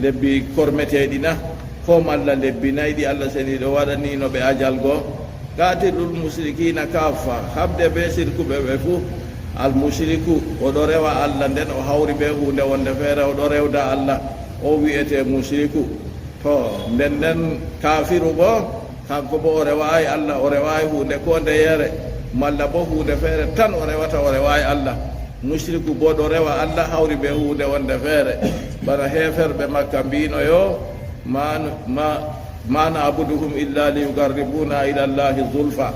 lebbi kormeteeɗi na, ko malla lebbi nayi ɗi Allah seniiɗo waɗaniino ɓe ajal goo? Qatilul mushrikina kaffa, haɓde bee sirkuɓe ɓe fuu. Al mushriku, o ɗo rewa Allah, nden o hawri bee huunde wonde feere, o ɗo rewda Allah, o wi'ete mushriku. To, nden nden kaafiru boo, kanko boo o rewaay Allah, o rewaay huunde koo ndeyere, malla boo huunde feere tan o rewata, o rewaay Allah. Mushriku boo ɗo rewa Allah hawri bee huunde wonde feere. Bana heeferɓe Makka mbi'no yo, "Ma, ma, ma na'buduhum illa liyuqarribuna ila Allahi zulfa."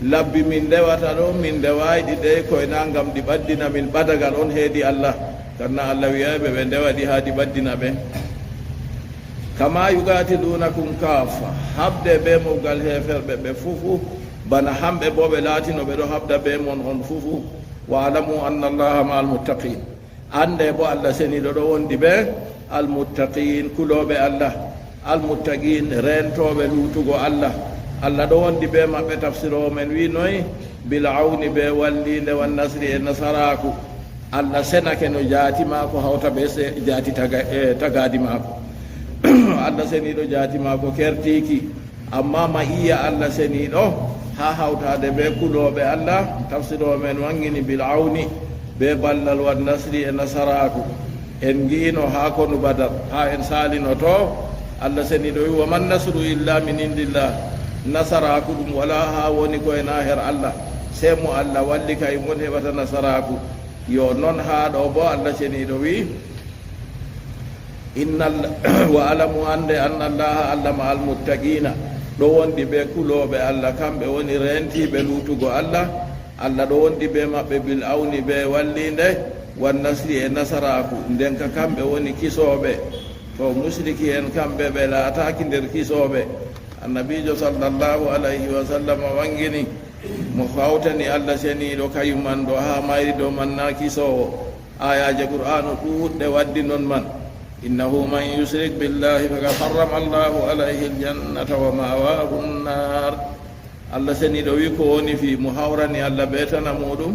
Labbi min ndewata ɗo, min ndewaay ɗi dey koy na ngam ɗi ɓaddina min ɓadagal on heedi Allah. Kanna Allah wi'aay ɓe ɓe ndewa ɗi haa ɗi ɓaddina ɓe. Kama yuqatilunakum kaffa, haɓde bee mobgal heeferɓe ɓe fuu fuu, bana hamɓe boo ɓe laatino ɓe ɗo haɓda bee mon on fuu fuu. Wa'lamu anna Allaha ma'al muttaqin. Annde boo Allah seniiɗo ɗo wondi bee al muttaqin, kulooɓe Allah, al muttaqin, reentooɓe luutugo Allah. Allah ɗo wondi bee maɓɓe, tafsiroowo men wi'i noy? Bil awni, bee walliinde, wan nasri, e nasaraaku. Allah senake no jaati maako hawta bee se-, jaati taga-, e tagaadi maako. Allah seniiɗo jaati maako kertiiki, amma ma'iya Allah seniiɗo Haa hawtaade bee kulooɓe Allah, tafsirooɓe men waŋgini bil awni, bee ballal, wan nasri, e nasaraaku. En ngi'ino haa konu Badar, haa en saalino to, Allah seniiɗo wi'i, "Wa man nasru illa min indillah." Nasaraaku ɗum walaa haa woni ko e naa her Allah, sey mo Allah walli, kay mon heɓata nasaraaku. Yo non haa ɗo boo Allah seniiɗo wi'i, Inna All-, "Wa alamu," annde, "anna Allaha," Allah, "ma'al muttaqiina," ɗo wondi bee kulooɓe Allah, kamɓe woni reentiiɓe luutugo Allah. Allah ɗo wondi bee maɓɓe bil awni, bee walliinde, wan nasri, e nasaraaku, nden ka kamɓe woni kisooɓe. To musriki en, kamɓe ɓe laataaki nder kisooɓe. Annabiijo sallallahu alayhi wa sallam waŋgini, mo hawtani Allah seniiɗo kayum man ɗo haa mayri dow man naa kisoowo. Aayaaje Qur'aanu ɗuuɗɗe waddi non man. "Innahu man yushrik billahi faqad harrama Allahu alayhi aljannata wa ma'wahu nnar." Allah seniiɗo wi'i ko woni fii mo hawrani Allah bee tana muuɗum,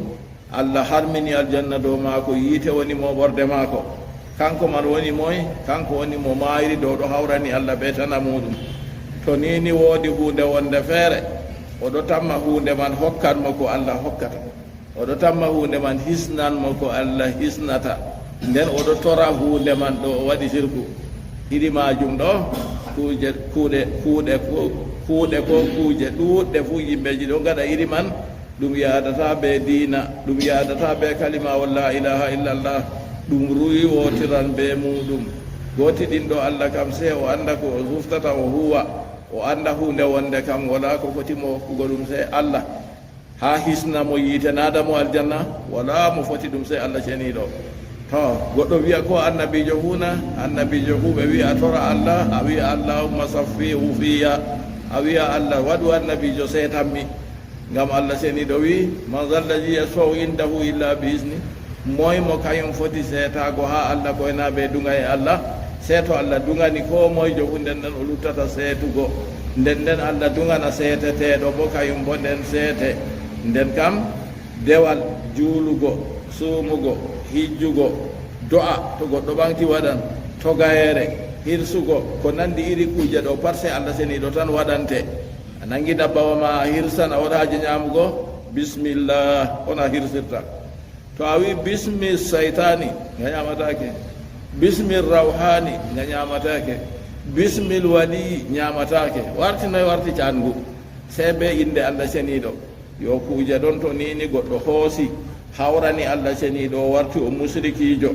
Allah harmini aljanna dow maako, yiite woni mooɓorde maako. Kanko man woni moy? Kanko woni mo maayri dow ɗo hawrani Allah bee tana muuɗum. To nii ni woodi huunde wonde feere, o ɗo tamma huunde man hokkan mo ko Allah hokkata. O ɗo tamma huunde man hisnan mo ko Allah hisnata. Nden o ɗo tora huunde man ɗo o waɗi sirku. Iri maajum ɗo, kuuje, kuuɗe, kuuɗe, ku-, kuuɗe ko kuuje ɗuuɗɗe fuu yimɓeeji ɗo ngaɗa iri man, ɗum yaadataa bee diina, ɗum yaadataa bee kalimawol laa ilaaha illallah, ɗum ruuwootiran bee muuɗum. Gootiɗinɗo Allah kam, sey o annda ko o suftata o huuwa, o annda huunde wonde kam walaa ko foti mo hokkugo ɗum sey Allah. Haa hisna mo yiite, naada mo aljanna, walaa mo foti ɗum sey Allah ceniiɗo. To goɗɗo wi'a ko annabiijo huuna, annabiijo fuu ɓe wi'a tora Allah, a wi'a, "Allahumma saffihu fiyya," a wi'a, "Allah, waɗu annabiijo seetanmi." Ngam Allah seniiɗo wi'i, "Man zallazi yashfa'u indahu illa bi izni." Moy mo kayum foti seetaago haa Allah ko e naa bee duŋa e Allah? Sey to Allah duŋani koo moyjo fuu, nden nden o luttata seetugo. Nden nden Allah duŋana seeteteeɗo boo kayum boo nden seete. Nden kam, dewal, juulugo, suumugo, hijjugo, do'a, to goɗɗo ɓaŋgti waɗan, togayeere, hirsugo, ko nanndi iri kuuje ɗo pat sey Allah seniiɗo tan waɗante. A naŋgi ndabbawa ma a hirsan, a waɗa haaje nyaamugo, bismillah on a hirsirta. To a wi'i, "Bismi saytaani," nga nyaamataake. "Bismi rawhaani," nga nyaamataake. "Bismil wali," nyaamataake. Warti noy warti caangu? Sey bee innde Allah ceniiɗo. Yo kuuje ɗon, to nii ni goɗɗo hoosi, hawrani Allah ceniiɗo, o warti o musrikiijo.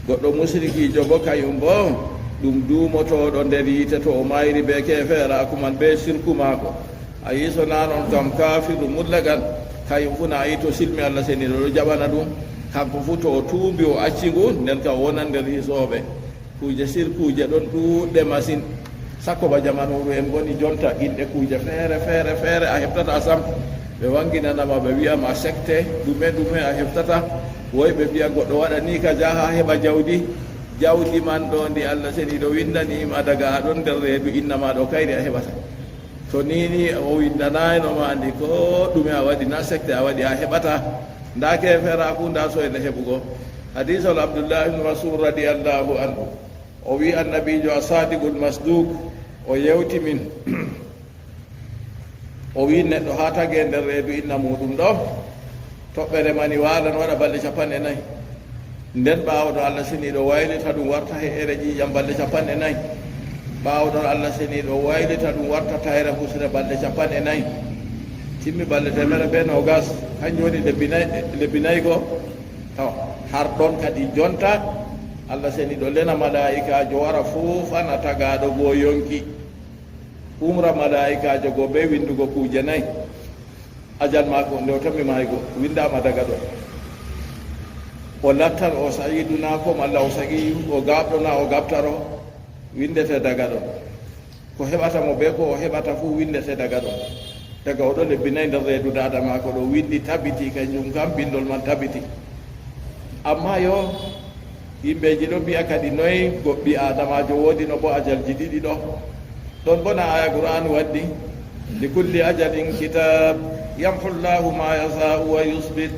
Goɗɗo musrikiijo boo, kayum boo, ɗum duumotooɗo nder yiite to o maayri bee keefeeraaku man, bee sirku maako. A yi'i so naa non kam kaafiru mutlagan, kayum fuu na a yi'i to silmi Allah seniiɗo ɗo jaɓana ɗum. Kanko fuu to o tuubi o acci ngu, nden kam o wonan nder hisooɓe. Kuuje sirkuuje ɗon ɗuuɗɗe masin. Sakko ba jamanuuru en ngoni jonta, inɗe kuuje feere, feere, feere a heɓtata sam. Ɓe waŋginana ma, ɓe wi'a ma sekte, ɗume, ɗume a heɓtata. Woy ɓe mbi'a goɗɗo waɗa ni ka jaha heɓa jawdi. Jawdi man ɗo ndi Allah seniiɗo windani ma daga a ɗon nder reedu inna ma ɗo, kayri a heɓata. To nii ni o windanaayno ma ndi ko ɗume a waɗi, na sekte a waɗi a heɓata. Ndaa keefeeraaku, ndaa soyde heɓugo. Hadiisol Abdullahi ibn Mas'ud radiyallahu anhu. O wi'i annabiijo a-saadiqul masduuq, o yewti min. O wi'i neɗɗo haa tagee nder reedu inna muuɗum ɗo, toɓɓere mani waalan waɗa balɗe cappanɗe nayi. Nden ɓaawo ɗon Allah seniiɗo waylita ɗum warta he'ere ƴiiƴam balɗe cappanɗe nayi. Ɓaawo ɗon Allah seniiɗo waylita ɗum warta tayre husre balɗe cappanɗe nayi. Timmi balɗe teemere bee noogas, kanjum woni lebbi nay-, lebbi nayi go. To, har ɗon kadi jonta, Allah seniiɗo lena malaa'ikaajo wara fuufana tagaaɗo go yonki. Umra malaa'ikaajo go bee windugo kuuje nayi. Ajal maako, nde o tammi maaygo, windaama daga ɗon. O lattan o sa'iidu naa ko malla o saqiyu, o gaaɓɗo naa o gaaɓtaro, windete daga ɗon. Ko heɓata mo bee ko o heɓata fuu windete daga ɗon. Daga o ɗo lebbi nayi nder reedu daada maako ɗo windi tabiti, kanjum kam bindol man tabiti. Ammaa yo, yimɓeeji ɗo mbi'a kadi noy goɗɗi aadamaajo woodino boo ajalji ɗiɗi ɗo. Ɗon boo na aaya Qur'aanu waddi, "Likulli ajalin kitab, yamhu Allahu ma yasha'u wa yusbit,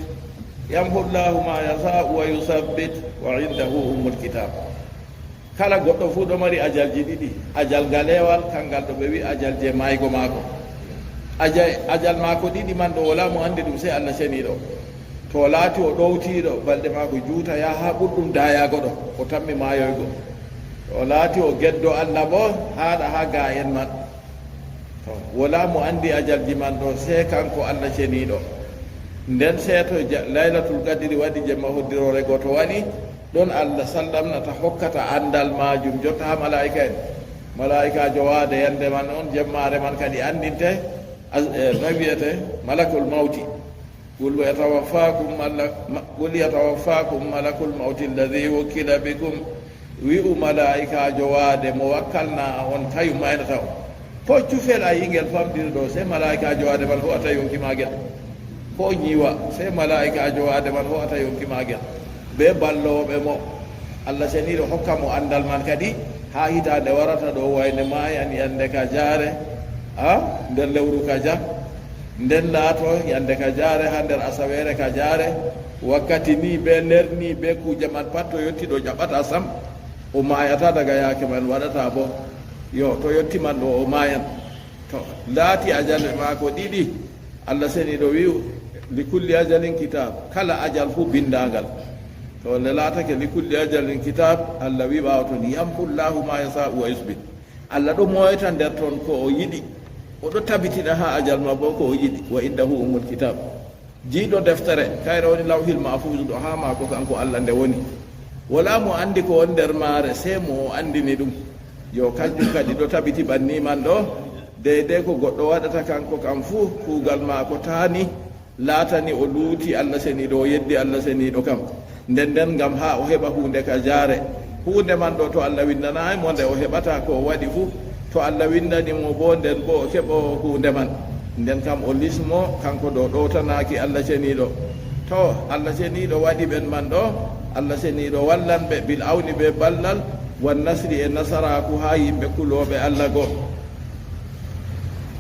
yamhu Allahu ma yasha'u wa yusabbit, wa indahu ummul kitab." Kala goɗɗo fuu ɗo mari ajalji ɗiɗi, ajal ngaleewal, kanngal ɗo ɓe wi'i ajal jey maaygo maako. Ajay, ajal maako ɗiɗi man ɗo, walaa mo anndi ɗum sey Allah Ceniiɗo. To o laati o ɗowtiiɗo, balɗe maako juuta yaha haa ɓurɗum daayaago ɗo, o tammi maayoygo. To o laati o geddo Allah boo, haaɗa haa gaa'en man. To, walaa mo anndi ajalji man ɗo, sey kanko Allah Ceniiɗo. Nden sey to ja-, Laylatul Qadri waɗi, jemma hoddiroore gooto waɗi, ɗon Allah sallamnata, hokkata anndal maajum, jotta haa malaa'ika'en. Malaa'ikaajo waade yannde man on, jemmaare man kadi anndinte, as-, eh, no wi'ete, Malakul Mawti. "Qul yatawaffaakum mala-, ma-, qul yatawaffaakum malakul mawti alladhi wukkila bikum." Wi'u malaa'ikaajo waade mo wakkalnaa on, kayum maynata on. Ko cufel a yi'i ngel famɗiri ɗo, sey malaa'ikaajo waade man ho'ata yonki maagel. Ko nyiwa, sey malaa'ikaajo waade man ho'ata yonki maagel. Bee ballooɓe mo, Allah Ceniiɗo hokka mo anndal man kadi, haa hitaande warata ɗo, wayne maayan yannde kajaare, a, nder lewru kaja. Nden laato yannde kajaare haa nder asaweere kajaare, wakkati ni bee nder ni bee kuuje man pat, to yotti ɗo ƴaɓɓataa sam, o maayataa daga yaake man, waɗataa boo. Yo, to yotti man ɗo, o maayan. To laati ajal maako ɗiɗi, Allah Ceniiɗo wi'u, "Li kulli ajalin kitab." Kala ajal fuu binndaangal. To nde laatake li kulli ajalin kitab, Allah wi'i ɓaawo ton, "Yamhu Allahu ma yasha'u wa yuthbit." Allah ɗo moyta nder ton ko o yiɗi. O ɗo tabitina haa ajal ma boo ko o yiɗi. "Wa indahu ummul kitab." Jiiɗo deftere, kayre woni Lawhil Mahfuuz ɗo, haa maako kanko Allah nde woni. Walaa mo anndi ko woni nder maare, sey mo o anndini ɗum. Yo, kanjum kadi ɗo tabiti ɓanni man ɗo, deydey ko goɗɗo waɗata kanko kam fuu, kuugal maako taani, laatani o luuti Allah Ceniiɗo, o yeddi Allah Ceniiɗo kam. Nden nden ngam haa o heɓa huunde kajaare. Huunde man ɗo, to Allah winndanaay mo nde, o heɓataa ko o waɗi fuu. To Allah winndani mo boo, nden boo o keɓo huunde man. Nden kam o lismo, kanko ɗo ɗowtanaaki Allah Ceniiɗo. To Allah Ceniiɗo waɗi ɓen man ɗo, Allah Ceniiɗo wallan ɓe bil awni, bee ballal, wan nasri, e nasaraaku haa yimɓe kulooɓe Allah go.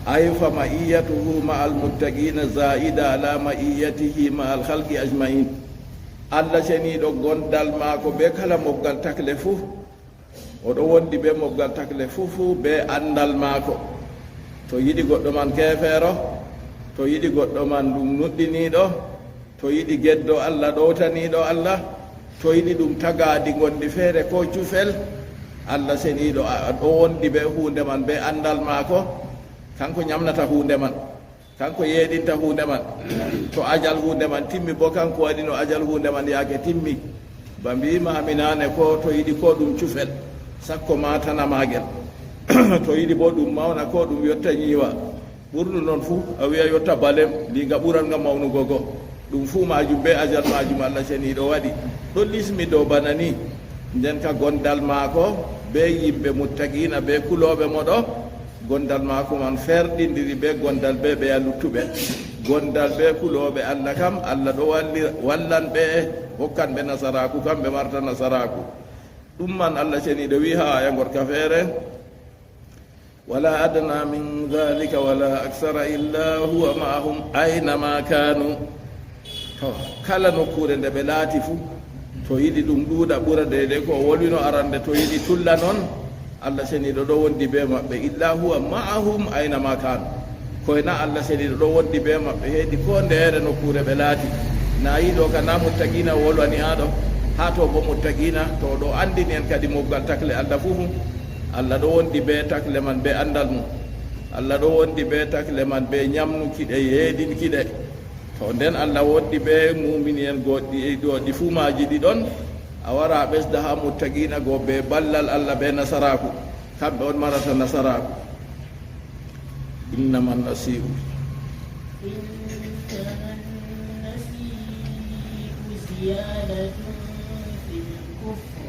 Ay fa ma'iyyatuhu ma'al muttaqiina zaa'ida ala ma'iyyatihi ma'al khalqi ajma'in. Allah Ceniiɗo gondal maako bee kala mobgal takle fuu. O ɗo wondi bee mobgal takle fuu fuu bee anndal maako. To yiɗi goɗɗo man keefeero, to yiɗi goɗɗo man ɗum nuɗɗiniiɗo, to yiɗi geddo Allah, ɗowtaniiɗo Allah, to yiɗi ɗum tagaadi ngonndi feere koo cufel, Allah Ceniiɗo a-, ɗo wondi bee huunde man, bee anndal maako. Kanko nyamnata huunde man. Kanko yeeɗinta huunde man. To ajal huunde man timmi boo, kanko waɗi no ajal huunde man yaake timmi. Ba mbi'mi ma mi naane, ko to yiɗi ko ɗum cufel, sakko ma tana maagel. To yiɗi boo ɗum mawna, ko ɗum yotta nyiiwa. Ɓurɗum non fuu, a wi'a yotta balem, ndi nga ɓuran nga mawnugo go. Ɗum fuu maajum bee ajal maajum Allah Ceniiɗo waɗi. Ɗon lismi dow bana ni. Nden ka gondal maako bee yimɓe muttaqiina, bee kulooɓe mo ɗo, gondal maako man ferɗindiri bee gondal bee ɓeya luttuɓe. Gondal bee kulooɓe Allah kam, Allah ɗo walli-, wallan ɓe, hokkan ɓe nasaraaku, kamɓe marta nasaraaku. Ɗum man Allah Ceniiɗo wi'i haa aaya ngorka feere, "Wala adna min dhalika wala aksara illa huwa ma'ahum aina ma kanu." To, kala nokkuure nde ɓe laati fuu, to yiɗi ɗum ɗuuɗa ɓura deydey ko o wolwino arande, to yiɗi tulla non, Allah Ceniiɗo ɗo wondi bee maɓɓe, "Illa huwa ma'ahum aina ma kanu." Koy na Allah Ceniiɗo ɗo wondi bee maɓɓe heedi koo ndeere nokkuure ɓe laati. Na yiɗo ka na muttaqiina o wolwani haa ɗo, haa to boo muttaqiina, to o ɗo anndini en kadi mobgal takle Allah fuu fuu. Allah ɗo wondi bee takle man bee anndal mum. Allah ɗo wondi bee takle man bee nyamnuki ɗe, yeeɗinki ɗe. To nden Allah wondi bee muumini en goɗɗi, goɗɗi fuu maaji ɗi ɗon, a wara a ɓesda haa muttaqiina go bee ballal Allah bee nasaraaku. Kamɓe on marata nasaraaku. Innama nasi'u. إنما النسيء زيادة في الكفر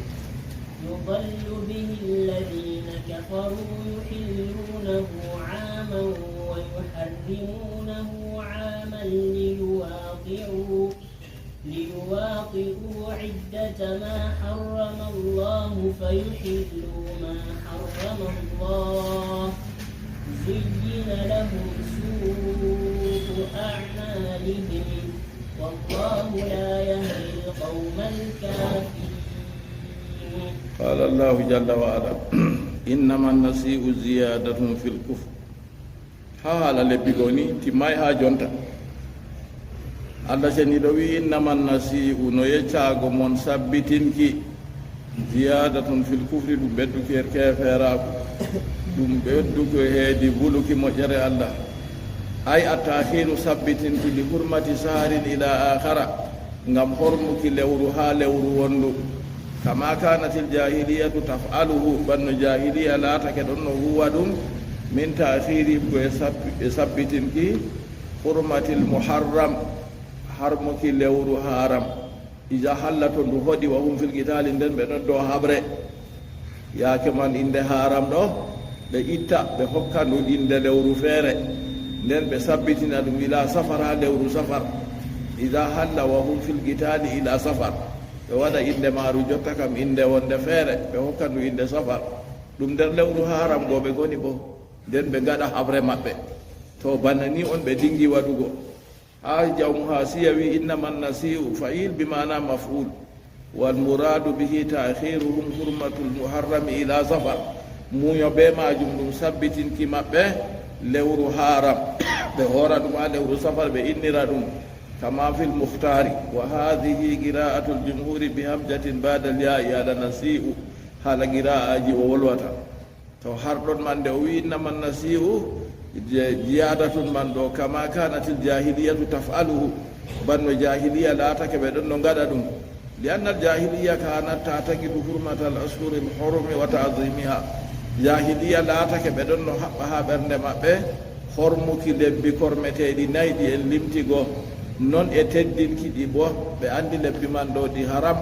يضل به الذين كفروا يحلونه عاما ويحرمونه عاما ليواطئوا، ليواطئوا عدة ما حرم الله فيحلوا ما حرم الله. زين لهم سوء أعمالهم والله لا يهدي القوم الكافرين. قال الله جل وعلا: إنما النسيء زيادة في الكفر. Haa haala lebbi goo ni, timmaay haa jonta. Allah Ceniiɗo wi'i, "Innaman nasi'u, no yeccaago mon sabbitinki, ziyaadatun fil kufri, ɗum ɓedduki her keefeeraaku, ɗum ɓedduki heedi buluki moƴƴere Allah." Ay at-ta'khiiru, sabbitinki, li hurmati sahrin ila aakhara, ngam hormuki lewru haa lewru wondu. Kama kanatil jaahiliyatu taf'aluhu, bano jaahiliya laatake ɗon no huwa ɗum, min ta'khiirihim, ko e sab-, e sabbitinki hurmatil muharram, harmuki lewru haaram. Iza halla, to ndu hoɗi, wa hum fil qitaali, nden ɓe ɗon dow haɓre. Yaake man, innde haaram ɗo, ɓe itta, ɓe hokka ndu innde lewru feere. Nden ɓe sabbitina ɗum ila safar, haa lewru safar. Iza halla wa hum fil qitaali ila safar. Ɓe waɗa innde maaru jotta kam innde wonde feere, ɓe hokka ndu innde safar. Ɗum nder lewru haaram go ɓe ngoni bo. Nden ɓe ngaɗa haɓre maɓɓe. To bana ni on ɓe dingi waɗugo. Haa jawmu haasiya wi'i, "Innaman nasi'u fa'il bi ma'ana maf'ul. Wal muradu bihi ta'khiruhum hurmatul muharrami ila safar." Muuyo be maajum ɗum sabbitinki maɓɓe lewru haaram. Ɓe hoora ɗum haa lewru safar, ɓe innira ɗum kama fil mukhtaari. Wa hadhihi qira'atul jumhuri bi hamjatin ba'dal yaa'i ala nasi'u. Haala qira'aji o wolwata. To har ɗon man nde o wi'i, "Innaman nasi'u", je-, ziyaadatun man ɗo, "kama kanatil jaahiliyatu taf'aluhu", bano jaahiliya laatake ɓe ɗon no ngaɗa ɗum. Li annal jaahiliya kanat ta'taqidu hurmatal ashhuril hurumi wa ta'zimiha. Jaahiliya laatake ɓe ɗon no haɓɓa haa ɓernde maɓɓe hormuki lebbi kormeteeɗi nayi ɗi en limti go, non e teddinki ɗi bo. Ɓe anndi lebbi man ɗo ɗi haram,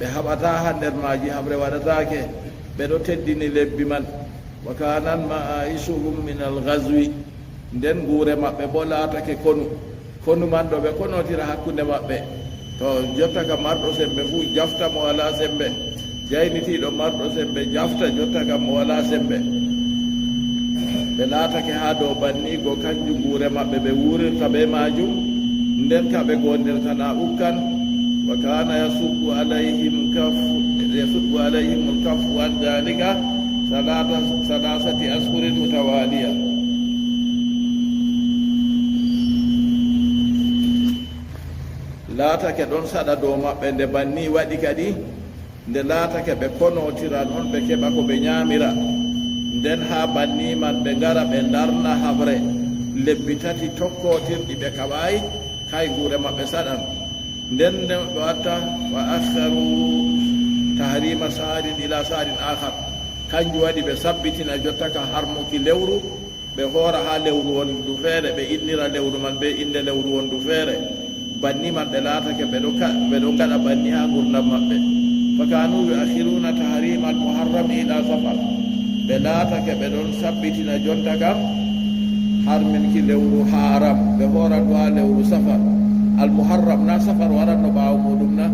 ɓe haɓataa haa nder maaji, haɓre waɗataake. Ɓe ɗo teddini lebbi man. Wa kanat ma'aishuhum min al-ghazwi. Nden nguure maɓɓe bo laatake konu. Konu man ɗo ɓe konotira hakkunde maɓɓe. To jotta ka marɗo sembe fuu jafta mo walaa sembe. Jaynitiiɗo marɗo sembe jafta jotta ka mo walaa sembe. Ɓe laatake haa dow banni go kanjum nguure maɓɓe ɓe wuurirta bee maajum. Nden ka ɓe goondirtana ukkan. Wa kana yasuddu alayhim kaf-, yasuddu alayhim al-kaffu an dhalika salata, salasati ashhurin mutawaliya. Laatake ɗon saɗa dow maɓɓe nde banni waɗi kadi, nde laatake ɓe konotira non ɓe keɓa ko ɓe nyaamira. Nden haa banni man ɓe ngara ɓe ndarna haɓre lebbi tati tokkotirɗi ɓe kaɓaay, kay nguure maɓɓe saɗan. Nden nde ɓe watta, wa akharu tahrima sahrin ila sahrin akhar. Kanjum waɗi ɓe sabbitina jotta ka harmuki lewru, ɓe hoora haa lewru wondu feere, ɓe innira lewru man bee innde lewru wondu feere. Banni man ɓe laatake ɓe ɗo ka-, ɓe ɗo ngaɗa banni haa ngurdam maɓɓe. Fa kanu yu'akhiruna tahrimal muharram ila safar. Ɓe laatake ɓe ɗon sabbitina jonta kam harminki lewru haram, ɓe hoora ndu haa lewru safar. Al muharram na safar waranno ɓaawo muɗum na?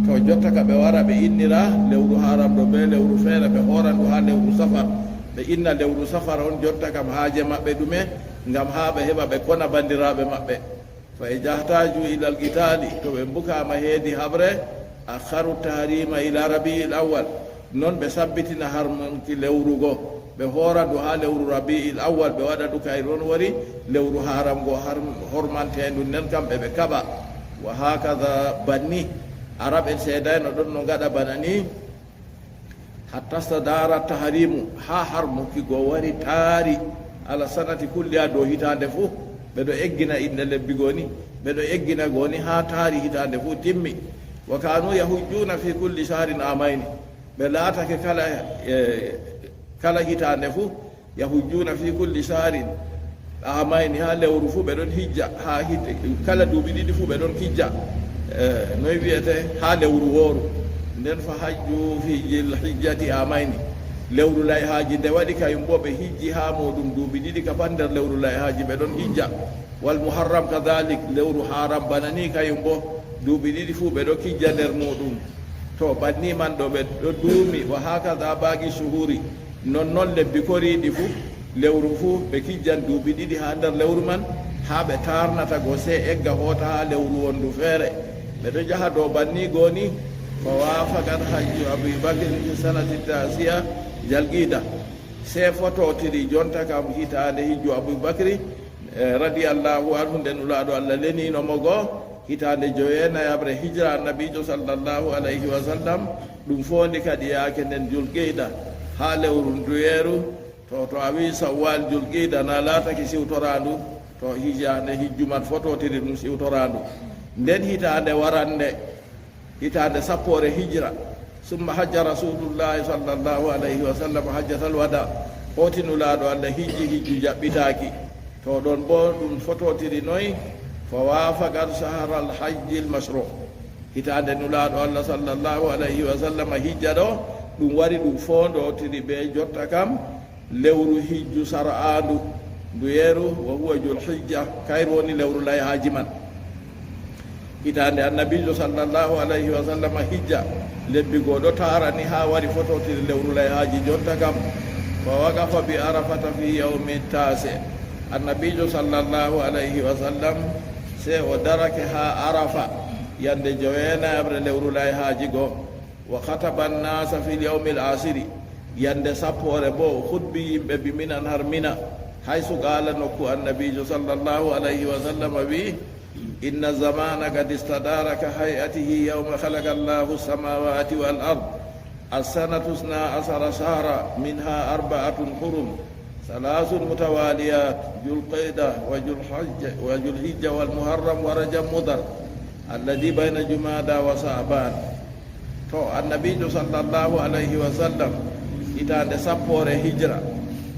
To jotta ka ɓe wara ɓe innira lewru haram ɗo bee lewru feere, ɓe hoora ndu haa lewru safar. Ɓe inna lewru safar on jotta kam haaje maɓɓe ɗume? Ngam haa ɓe heɓa ɓe kona bandiraaɓe maɓɓe. Fa iza ihtaju ilal qitaali, to ɓe mbukaama heedi haɓre, akharu tahrima ila rabi'il awwal. Non ɓe sabbitina harmanki lewru go, ɓe hoora ndu haa lewru rabi'il awwal, ɓe waɗa ndu kay non woni lewru haram go har-, hormanteendu nden kam ɓe, ɓe kaɓa. Wa hakaza banni, Arab en seedayno ɗon no ngaɗa bana ni. Hatta stadara tahrimu, haa harmuki go wari taari, ala sanati kulliha, dow hitaande fuu. Ɓe ɗo eggina innde lebbi go ni, ɓe ɗo eggina go ni haa taari hitaande fuu timmi. Wa kanu yahujjuna fi kulli shahrin amayni. Ɓe laatake kala, eh, kala hitaande fuu, yahujjuna fi kulli shahrin amayni, haa lewru fuu ɓe ɗon hijja, haa hit-, kala duuɓi ɗiɗi fuu ɓe ɗon kijja, eh, noy wi'ete, haa lewru wooru. Nden fa hajju fi zil hijjati amayni. Lewru layhaaji nde waɗi kayum boo ɓe hijji haa muuɗum duuɓi ɗiɗi ka pat nder lewru layhaaji ɓe ɗon hijja. Wal muharram kadhalik, lewru haram bana ni kayum boo, duuɓi ɗiɗi fuu ɓe ɗo kijja nder muuɗum. To banni man ɗo ɓe ɗo duumi, wa hakaza baqi shuhuri, non non lebbi koriiɗi fuu, lewru fuu ɓe kijjan duuɓi ɗiɗi haa nder lewru man, haa ɓe taarnata go sey egga hoota haa lewru wondu feere. Ɓe ɗo jaha dow banni go ni, fa wafaqat hajju Abi Bakr fi sanati tasi'a zal qida. Sey fototiri jonta kam hitaande hijju Abu Bakri, E, radiyallahu anhu, nde Nulaaɗo Allah leniino mo go, hitaande jowenayaɓre hijra Annabiijo sallallahu alayhi wa sallam, ɗum foondi kadi yaake nden Julqeyda haa lewru nduyeeru, to, to a wi'i Sawwal Julqeyda na laatake siwtoraandu, to hijja nde hijju man fototiri ɗum siwtoraandu. Nden hitaande warande, hitaande sappoore hijra, summa hajja Rasuulullaahi sallallahu alayhi wa sallam hajjatal wada, hooti Nulaaɗo Allah hijji hijju jaɓɓitaaki. To ɗon boo ɗum fototiri noy, fa waafaqat shahral hajjil mashruu. Hitaande Nulaaɗo Allah sallallahu alayhi wa sallam hijja ɗo, ɗum wari ɗum foondotiri bee jotta kam, lewru hijju sar'aandu, nduyeeru, wa huwa Julhijja, kayru woni lewru layhaaji man. Hitaande Annabiijo sallallahu alayhi wa sallam hijja, lebbi goo ɗo taarani haa wari fototiri lewru layhaaji jotta kam, fa waqafa bi Arafata fi yawmi taasi. Annabiijo sallallahu alayhi wa sallam, sey o darake haa Arafa, yande jowenayaɓre lewru layhaaji go. Wa khataba an-nasa fil yawmil ashiri, yande sappoore boo o khutbi yimɓe bi Minan har Mina, haysu qaala, nokku Annabiijo sallallahu alayhi wa sallam wi'i, inna zamana qad istadara ka hay'atihi yawma khalaqa Allahu as-samawati wal ard. As-sanatu isna ashara shahra minha arba'atun hurum. Thalathu mutawaliyat, Julqeyda wa Julhijja, wa Julhijja wal Muharram wa Rajab Mudar, alladhi bayna Jumada wa Sha'ban. To, Annabiijo sallallahu alayhi wa sallam, hitaande sappoore hijra,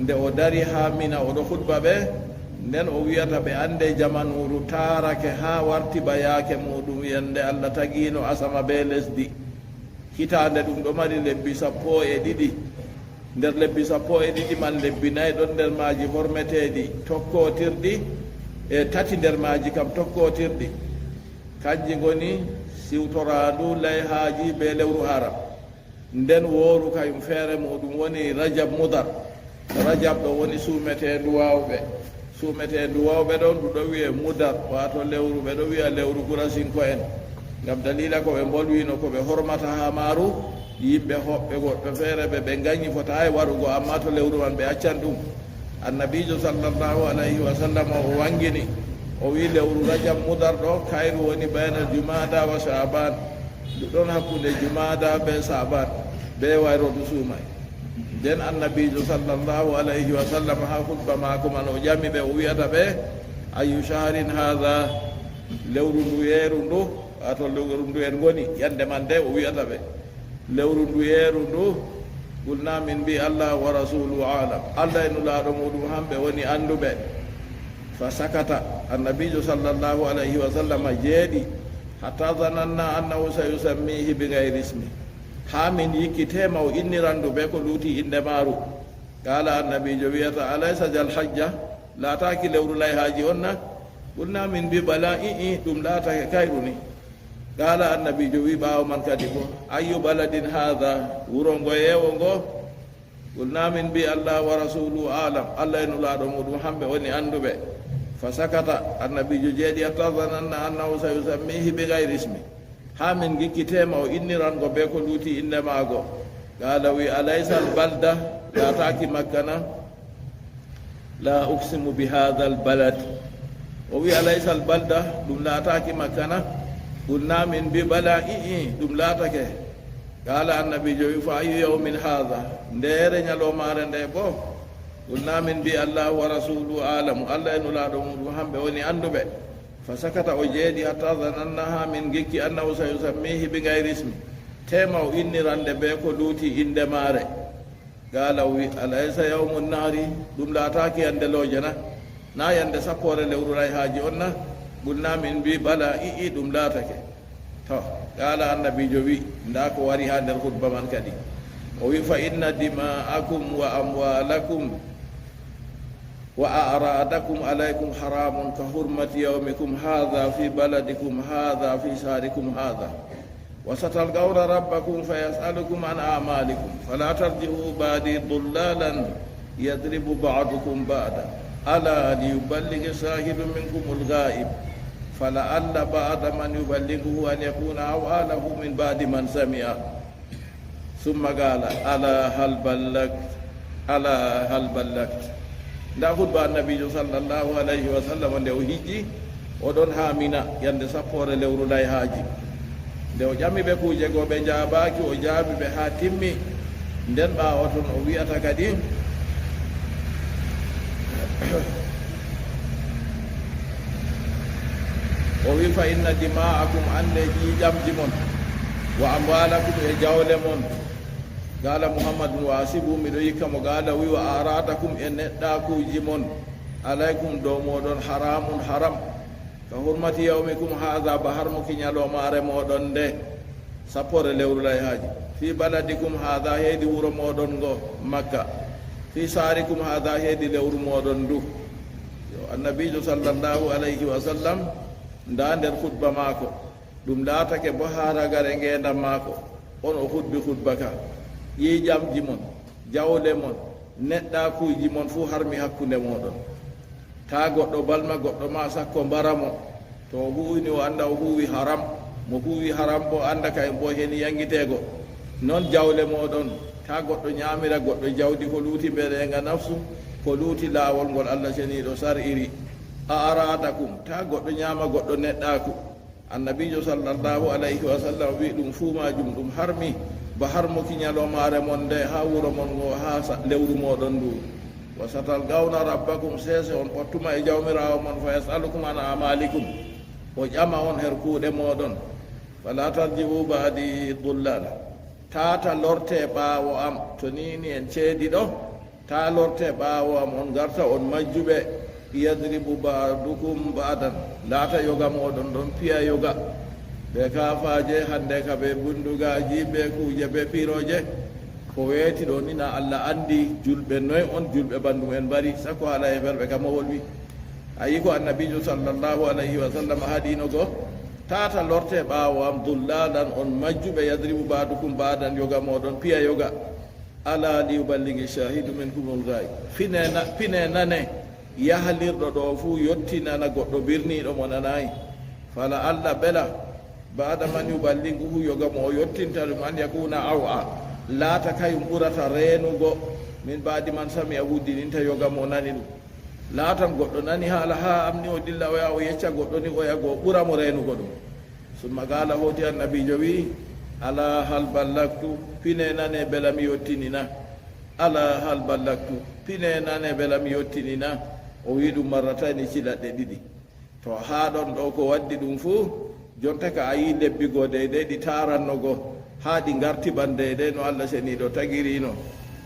nde o dari haa Mina, o ɗo khutba ɓe, nden o wi'ata ɓe, anndee jamanuuru taarake haa warti ba yaake muuɗum, yande Allah tagiino asama bee lesdi. Hitaande ɗum ɗo mari lebbi sappo e ɗiɗi. Nder lebbi sappo e ɗiɗi man, lebbi nay ɗon nder maaji hormeteeɗi, tokkootirɗi, e tati nder maaji kam tokkootirɗi. Kanji ngoni siwtoraandu layhaaji bee lewru Aram. Nden wooru kayum feere muuɗum woni Rajab Mudar. Rajab ɗo woni suumeteendu waawɓe. Suumeteendu waawɓe ɗon, ndu ɗo wi'e Mudar, waato lewru, ɓe ɗo wi'a lewru Qurasinko'en. Ngam daliila ko ɓe mbolwino, ko ɓe hormata haa maaru, yimɓe hoɓɓe goɗɗo feere ɓe, ɓe nganyi fotaay warugo, ammaa to lewru man ɓe accan ɗum. Annabiijo sallallahu alayhi wa sallam o wangini, o wi'i lewru Rajab Mudar ɗo, kayru woni bayna Jumada wa Sha'ban. Ndu ɗon hakkunde Jumada be Sha'ban, be wayro ndu suumay. Nden Annabiijo sallallahu alayhi wa sallam haa khutba maako man o ƴami ɓe, o wi'ata ɓe, ayyu shahrin hadha? Lewru nduyeeru ndu, waato lewru nduyeeru ngoni, yande man dey o wi'ata ɓe, lewru nduyeeru ndu? Qulna min mbi Allah wa rasuluhu a'lam. Allah e Nulaaɗo muuɗum hamɓe woni annduɓe. Fa sakata, Annabiijo sallallahu alayhi wa sallam jeeɗi, hatta zananna annahu sayusammihi bi ghayri ismi. Haa min yikkiteema o inniran ndu bee ko luuti innde maaru. Qaala, Annabiijo wi'ata, alaysa zal hajja? Laataaki lewru layhaaji on na? Qulna min mbi bala, i'i, ɗum laatake kayru ni. Qaala, Annabiijo wi'i ɓaawo man kadi boo, ayyu baladin hadha? Wuro ngoyeewo ngo? Qulna min mbi Allah wa rasuluhu a'lam, Allah e Nulaaɗo muuɗum hamɓe woni annduɓe. Fa sakata, Annabiijo jeeɗi, hatta zananna annahu sayusammihi bi ghayri ismi. Haa min ngikkiteema o inniran ngo bee ko luuti innde maago. Qaala, wi'i, alaysa al balda? Laataaki Makka na? La uqsimu bi hadha al balad. O wi'i, alaysa al balda? Ɗum laataaki Makka na? Qulna min mbi bala, i'i, ɗum laatake. Qaala, Annabiijo wi'i, fa ayyu yawmin hadha? Ndeere nyaloomaare nde boo? Qulna min mbi Allah wa rasuluhu a'lam, Allah e Nulaaɗo muuɗum hamɓe woni annduɓe. Fa sakata, o jeeɗi, hatta zananna, haa min ngikki, annahu sayusammihi bi ghayri ismi, teema o inniran nde bee ko luuti innde maare. Qaala, o wi, alaysa yawmun nahri? Ɗum laataaki yande looje na? Na yande sappoore lewru layhaaji on na? Qulna min mbi bala, i'i, ɗum laatake. To, qaala, Annabiijo wi, ndaa ko wari haa nder khutba man kadi. O wi, fa inna dima'akum wa amwalakum wa a'radakum alaykum haramun ka hurmati yawmikum hadha fi baladikum hadha fi shahrikum hadha. Wa satalqawna rabbakum fa yas'alukum an a'malikum. Fala tarji'u ba'di dullalan yadribu ba'dukum ba'da. Ala liyuballighi shahidun minkumul ghaib. Fala'alla ba'da man yuballighuhu an yakuna aw'a lahu min ba'di man sami'a. Thumma qala, ala hal ballagt? Ala hal ballagt? Nda hutba Annabiijo sallallahu alayhi wa sallam nde o hijji, o ɗon haa Mina, yande sappoore lewru layhaaji. Nde o ƴami ɓe kuuje goo, ɓe njaabaaki, o jaabi ɓe haa timmi. Nden ɓaawo ton o wi'ata kadi, o wi, "Fa inna dima'akum, annde ƴiiƴamji mon, wa amwalakum, e jawle mon." Qaala Muhammadun wa asibu, miɗo yikka mo, qaala o wi, "Wa aradakum, e neɗɗaakuuji mon, alaykum, dow mooɗon, haramun, haram, ka hurmati yawmikum haadha, ba harmuki ñaloomaare mooɗon nde, sappoore lewru layhaaji, fi baladikum haadha, heedi wuro mooɗon ngo, Makka, fi saharikum haadha, heedi lewru mooɗon ndu." Yo Annabiijo sallallahu alayhi wa sallam, nda nder hutba maako, ɗum laatake bo haa ragare ngeendam maako, on o hutbi hutba ka. Ƴiiƴamji mon, jawle mon, neɗɗaakuuji mon fuu harmi hakkunde mooɗon. Taa goɗɗo balma goɗɗo ma sakko mbara mo. To o huuwini, o annda o huuwi haram. Mo huuwi haram bo, annda kayum bo heni yangiteego. Non jawle mooɗon, taa goɗɗo ñaamira goɗɗo jawdi ko luuti mbeɗeeŋga nafsu, ko luuti laawol ngol Allah Ceniiɗo sar'iri. A aradakum, taa goɗɗo ñaama goɗɗo neɗɗaaku. Annabiijo sallallahu alayhi wa sallam wi'i, "Ɗum fuu maajum ɗum harmi, ba harmuki ñaloomaare mon nde, haa wuro mon ngo, haa sa-, lewru mooɗon ndu. Wa satalqawna rabbakum, seese on pottuma e Jawmiraawo mon, fa yas'alukum an a'malikum, o ƴama on her kuuɗe mooɗon. Fala tarji'u ba'di dullala, taata lorte ɓaawo am." To ni ni en ceedi ɗo, taa lorte ɓaawo am, on ngarta on majjuɓe. Yadribu ba'dukum ba'dan, laata yoga mooɗon ɗon piya yoga. Ɓe kaafaaje, hande ka ɓe bundugaaji, ɓe kuuje, ɓe pirooje. Ko weeti ɗo ni na Allah anndi julɓe noy on, julɓe banndum en mbari, sakko haala heferɓe ka mo wolwi. A yi ko Annabiijo sallallahu alayhi wa sallam haɗino go, taata lorte ɓaawo am dullalan on majjuɓe, yadribu ba'dukum ba'dan, yoga mooɗon piya yoga. Ala liyuballigi shahidu minkumul ghaib. Fine na-, pine nane, yahlirɗo ɗo fuu yottinana goɗɗo birniiɗo mo nanaay. Fala Allah bela, ba'da man yuballighuhu, yoga mo o yottinta ɗum, an yakuna aw'a, laata kayum ɓurata reenugo, min ba'di man sami'a, huddininta yoga mo nani ɗum. Laatan goɗɗo nani haala haa am ni, o dilla o yaha o yecca goɗɗo ni, oya go ɓura mo reenugo ɗum. Summa qaala, hooti Annabiijo wi'i, "Ala hal ballagtu, pine nane bela mi yottini na? Ala hal ballagtu, pine nane bela mi yottini na?" O wi'i ɗum marratayni, cilaɗɗe ɗiɗi. To haa ɗon ɗo ko waddi ɗum fuu, jonta ka a yi lebbi go deydey ɗi taaranno go, haa ɗi ngarti ban deydey no Allah Ceniiɗo tagirino.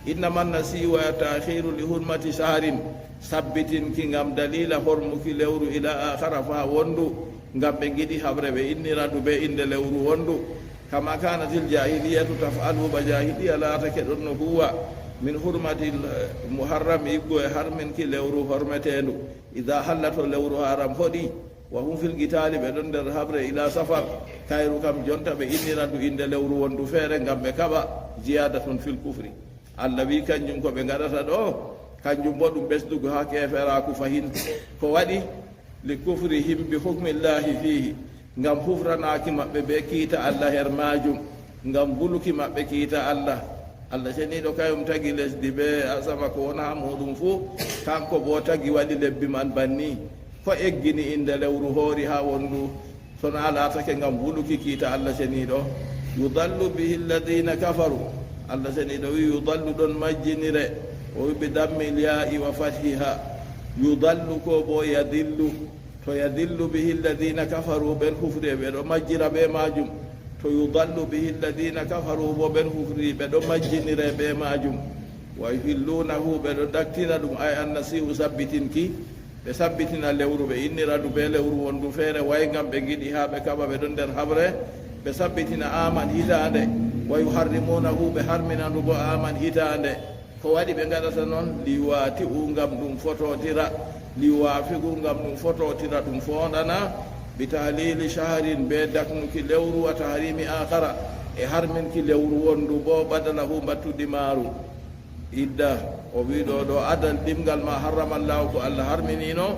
Innama nasi'u wa ta'khiru li hurmati shahrin, sabbitinki ngam daliila hormuki lewru, ila akhara, faa wondu, ngam ɓe ngiɗi haɓre ɓe innira ndu bee innde lewru wondu. Kama kanatil jahiliyatu taf'alu, ba jahiliya laatake ɗon no huwa, min hurmatil, eh, muharram, iggo e harminki lewru hormeteendu. Idaa halla, to lewru haram hoɗi, wa hum fil qitaali, ɓe ɗon nder haɓre, ila safar, kayru kam jonta ɓe innira ndu innde lewru wondu feere ngam ɓe kaɓa, ziyaadatun fil kufri. Allah wi'i kanjum ko ɓe ngaɗata ɗo, kanjum bo ɗum ɓesdugo haa keeferaaku fahin. Ko waɗi? Li kufrihim bi hukmillahi fiihi, ngam hufranaaki maɓɓe bee kiita Allah her maajum, ngam buluki maɓɓe kiita Allah. Allah Ceniiɗo kayum tagi lesdi bee asama ko wona haa muuɗum fuu, kanko boo tagi waɗi lebbi man banni. Ko eggini innde lewru hoori haa wondu? So na laatake ngam buluki kiita Allah Ceniiɗo. Yudallu bihi alladhina kafaru. Allah Ceniiɗo wi'i, yudallu ɗon majjinire. O wi'i bi dammil yaa'i wa fathiha. Yudallu ko boo yadillu. To yadillu bihi alladhina kafaru, ɓen hufri ɓe ɗo majjira bee maajum. To yudallu bihi alladhina kafaru boo, ɓen hufri ɓe ɗo majjinire bee maajum. Wa yuhillunahu, ɓe ɗo daktina ɗum, ay annasi'u, sabbitinki. Ɓe sabbitina lewru, ɓe innira ndu bee lewru wondu feere, way ngam ɓe ngiɗi haa ɓe kaɓa, ɓe ɗon nder haɓre. Ɓe sabbitina aman, hitaande. Wa yuharrimunahu, ɓe harmina ndu boo aman, hitaande. Ko waɗi ɓe ngaɗata non? Liyuwati'u, ngam ɗum fotootira. Liyuwafiqu, ngam ɗum fotootira, ɗum foondana. Bi tahlili shahrin, bee daknuki lewru, wa tahrimi akhara, e harminki lewru wondu boo, badalahu, mbattudi maaru. Idda, o wi'i ɗo, ɗo adal ɗimngal ma harrama Allahu, ko Allah harminino,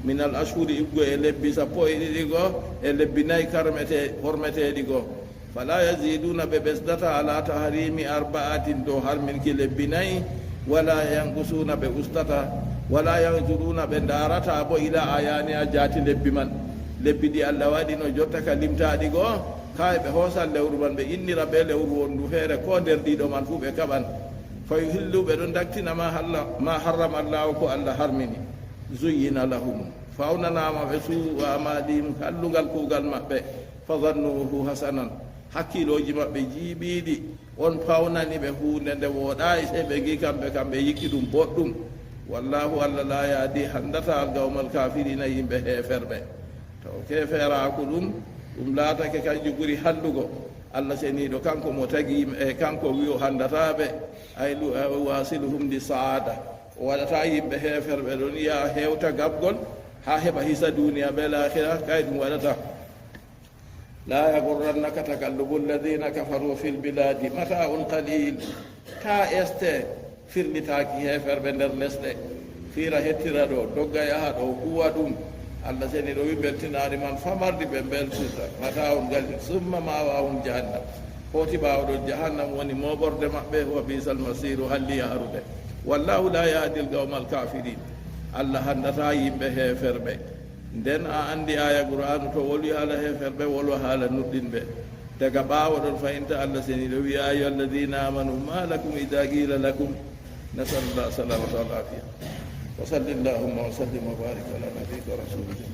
min al ashhuri, iggo e lebbi sappo e ɗiɗi go, e lebbi nayi karmete-, hormeteeɗi go. Fala yaziduna, ɓe ɓesdata, ala tahrimi arba'atin, dow harminki lebbi nayi, wala yanqusuna, ɓe ustata, Wala yanzuruna, ɓe ndaarata bo ila ayaniha, jaati lebbi man. Lebbi ɗi Allah waɗi no jotta ka limtaaɗi goo, kaay ɓe hoosan lewru man, ɓe innira be lewru wondu feere, ko nder ɗiɗo man fuu ɓe kaɓan. Fa yuhillu, ɓe ɗon daktina ma halla-, ma harrama Allahu, ko Allah harmini. Zuyyina lahum, fawnanaama ɓe suu'u amalihim, hallungal kuugal maɓɓe. Fa zannuhu hasanan, hakkiilooji maɓɓe jiiɓiiɗi, on pawnani ɓe huunde nde wooɗaay, sey ɓe ngi kamɓe kam ɓe yiɗi ɗum boɗɗum. Wallahu, Allah la yahdi, handata al qawmal kafirina, yimɓe heeferɓe. To keeferaaku ɗum, ɗum laatake kanjum ɓuri hallugo. Allah seniiɗo, kanko mo tagi yimɓe, e kanko wi'o handata ɓe, ay lu-, ay wasiluhum li saada. O waɗata yimɓe heeferɓe ɗon yaha hewta gaɓgol, haa heɓa hisa duniya be laakhira, kay ɗum waɗata. La yaghurrannaka taqallubu alladhina kafaru fil biladi, mata'un qalil. Ta este firlitaaki heeferɓe nder lesɗe. Fiira hettira ɗo, dogga yaha ɗo, huwa ɗum. Allah seniiɗo wi beltinaari man famardi ɓe beltirta. Mata'un qalil, summa ma'wahum jahannam. Foti ɓaawo ɗon jahannam woni mooɓorde maɓɓe, wa bi'sal masiru, halli yaharude. Wallahu la yahdi al qawmal kafirin. Allah handata yimɓe heeferɓe. Nden a andi aya Qur'aanu to wolwi haala heeferɓe, wolwa haala nuɗɗinɓe. Daga ɓaawo ɗon fayinta Allah seniiɗo wi, "Ya ayyuha alladhina amanu, ma lakum idha qila lakum," nasalullah salamata wal afiya. Wa sallallahu wa sallim wa barik ala nabiyyika wa rasulika.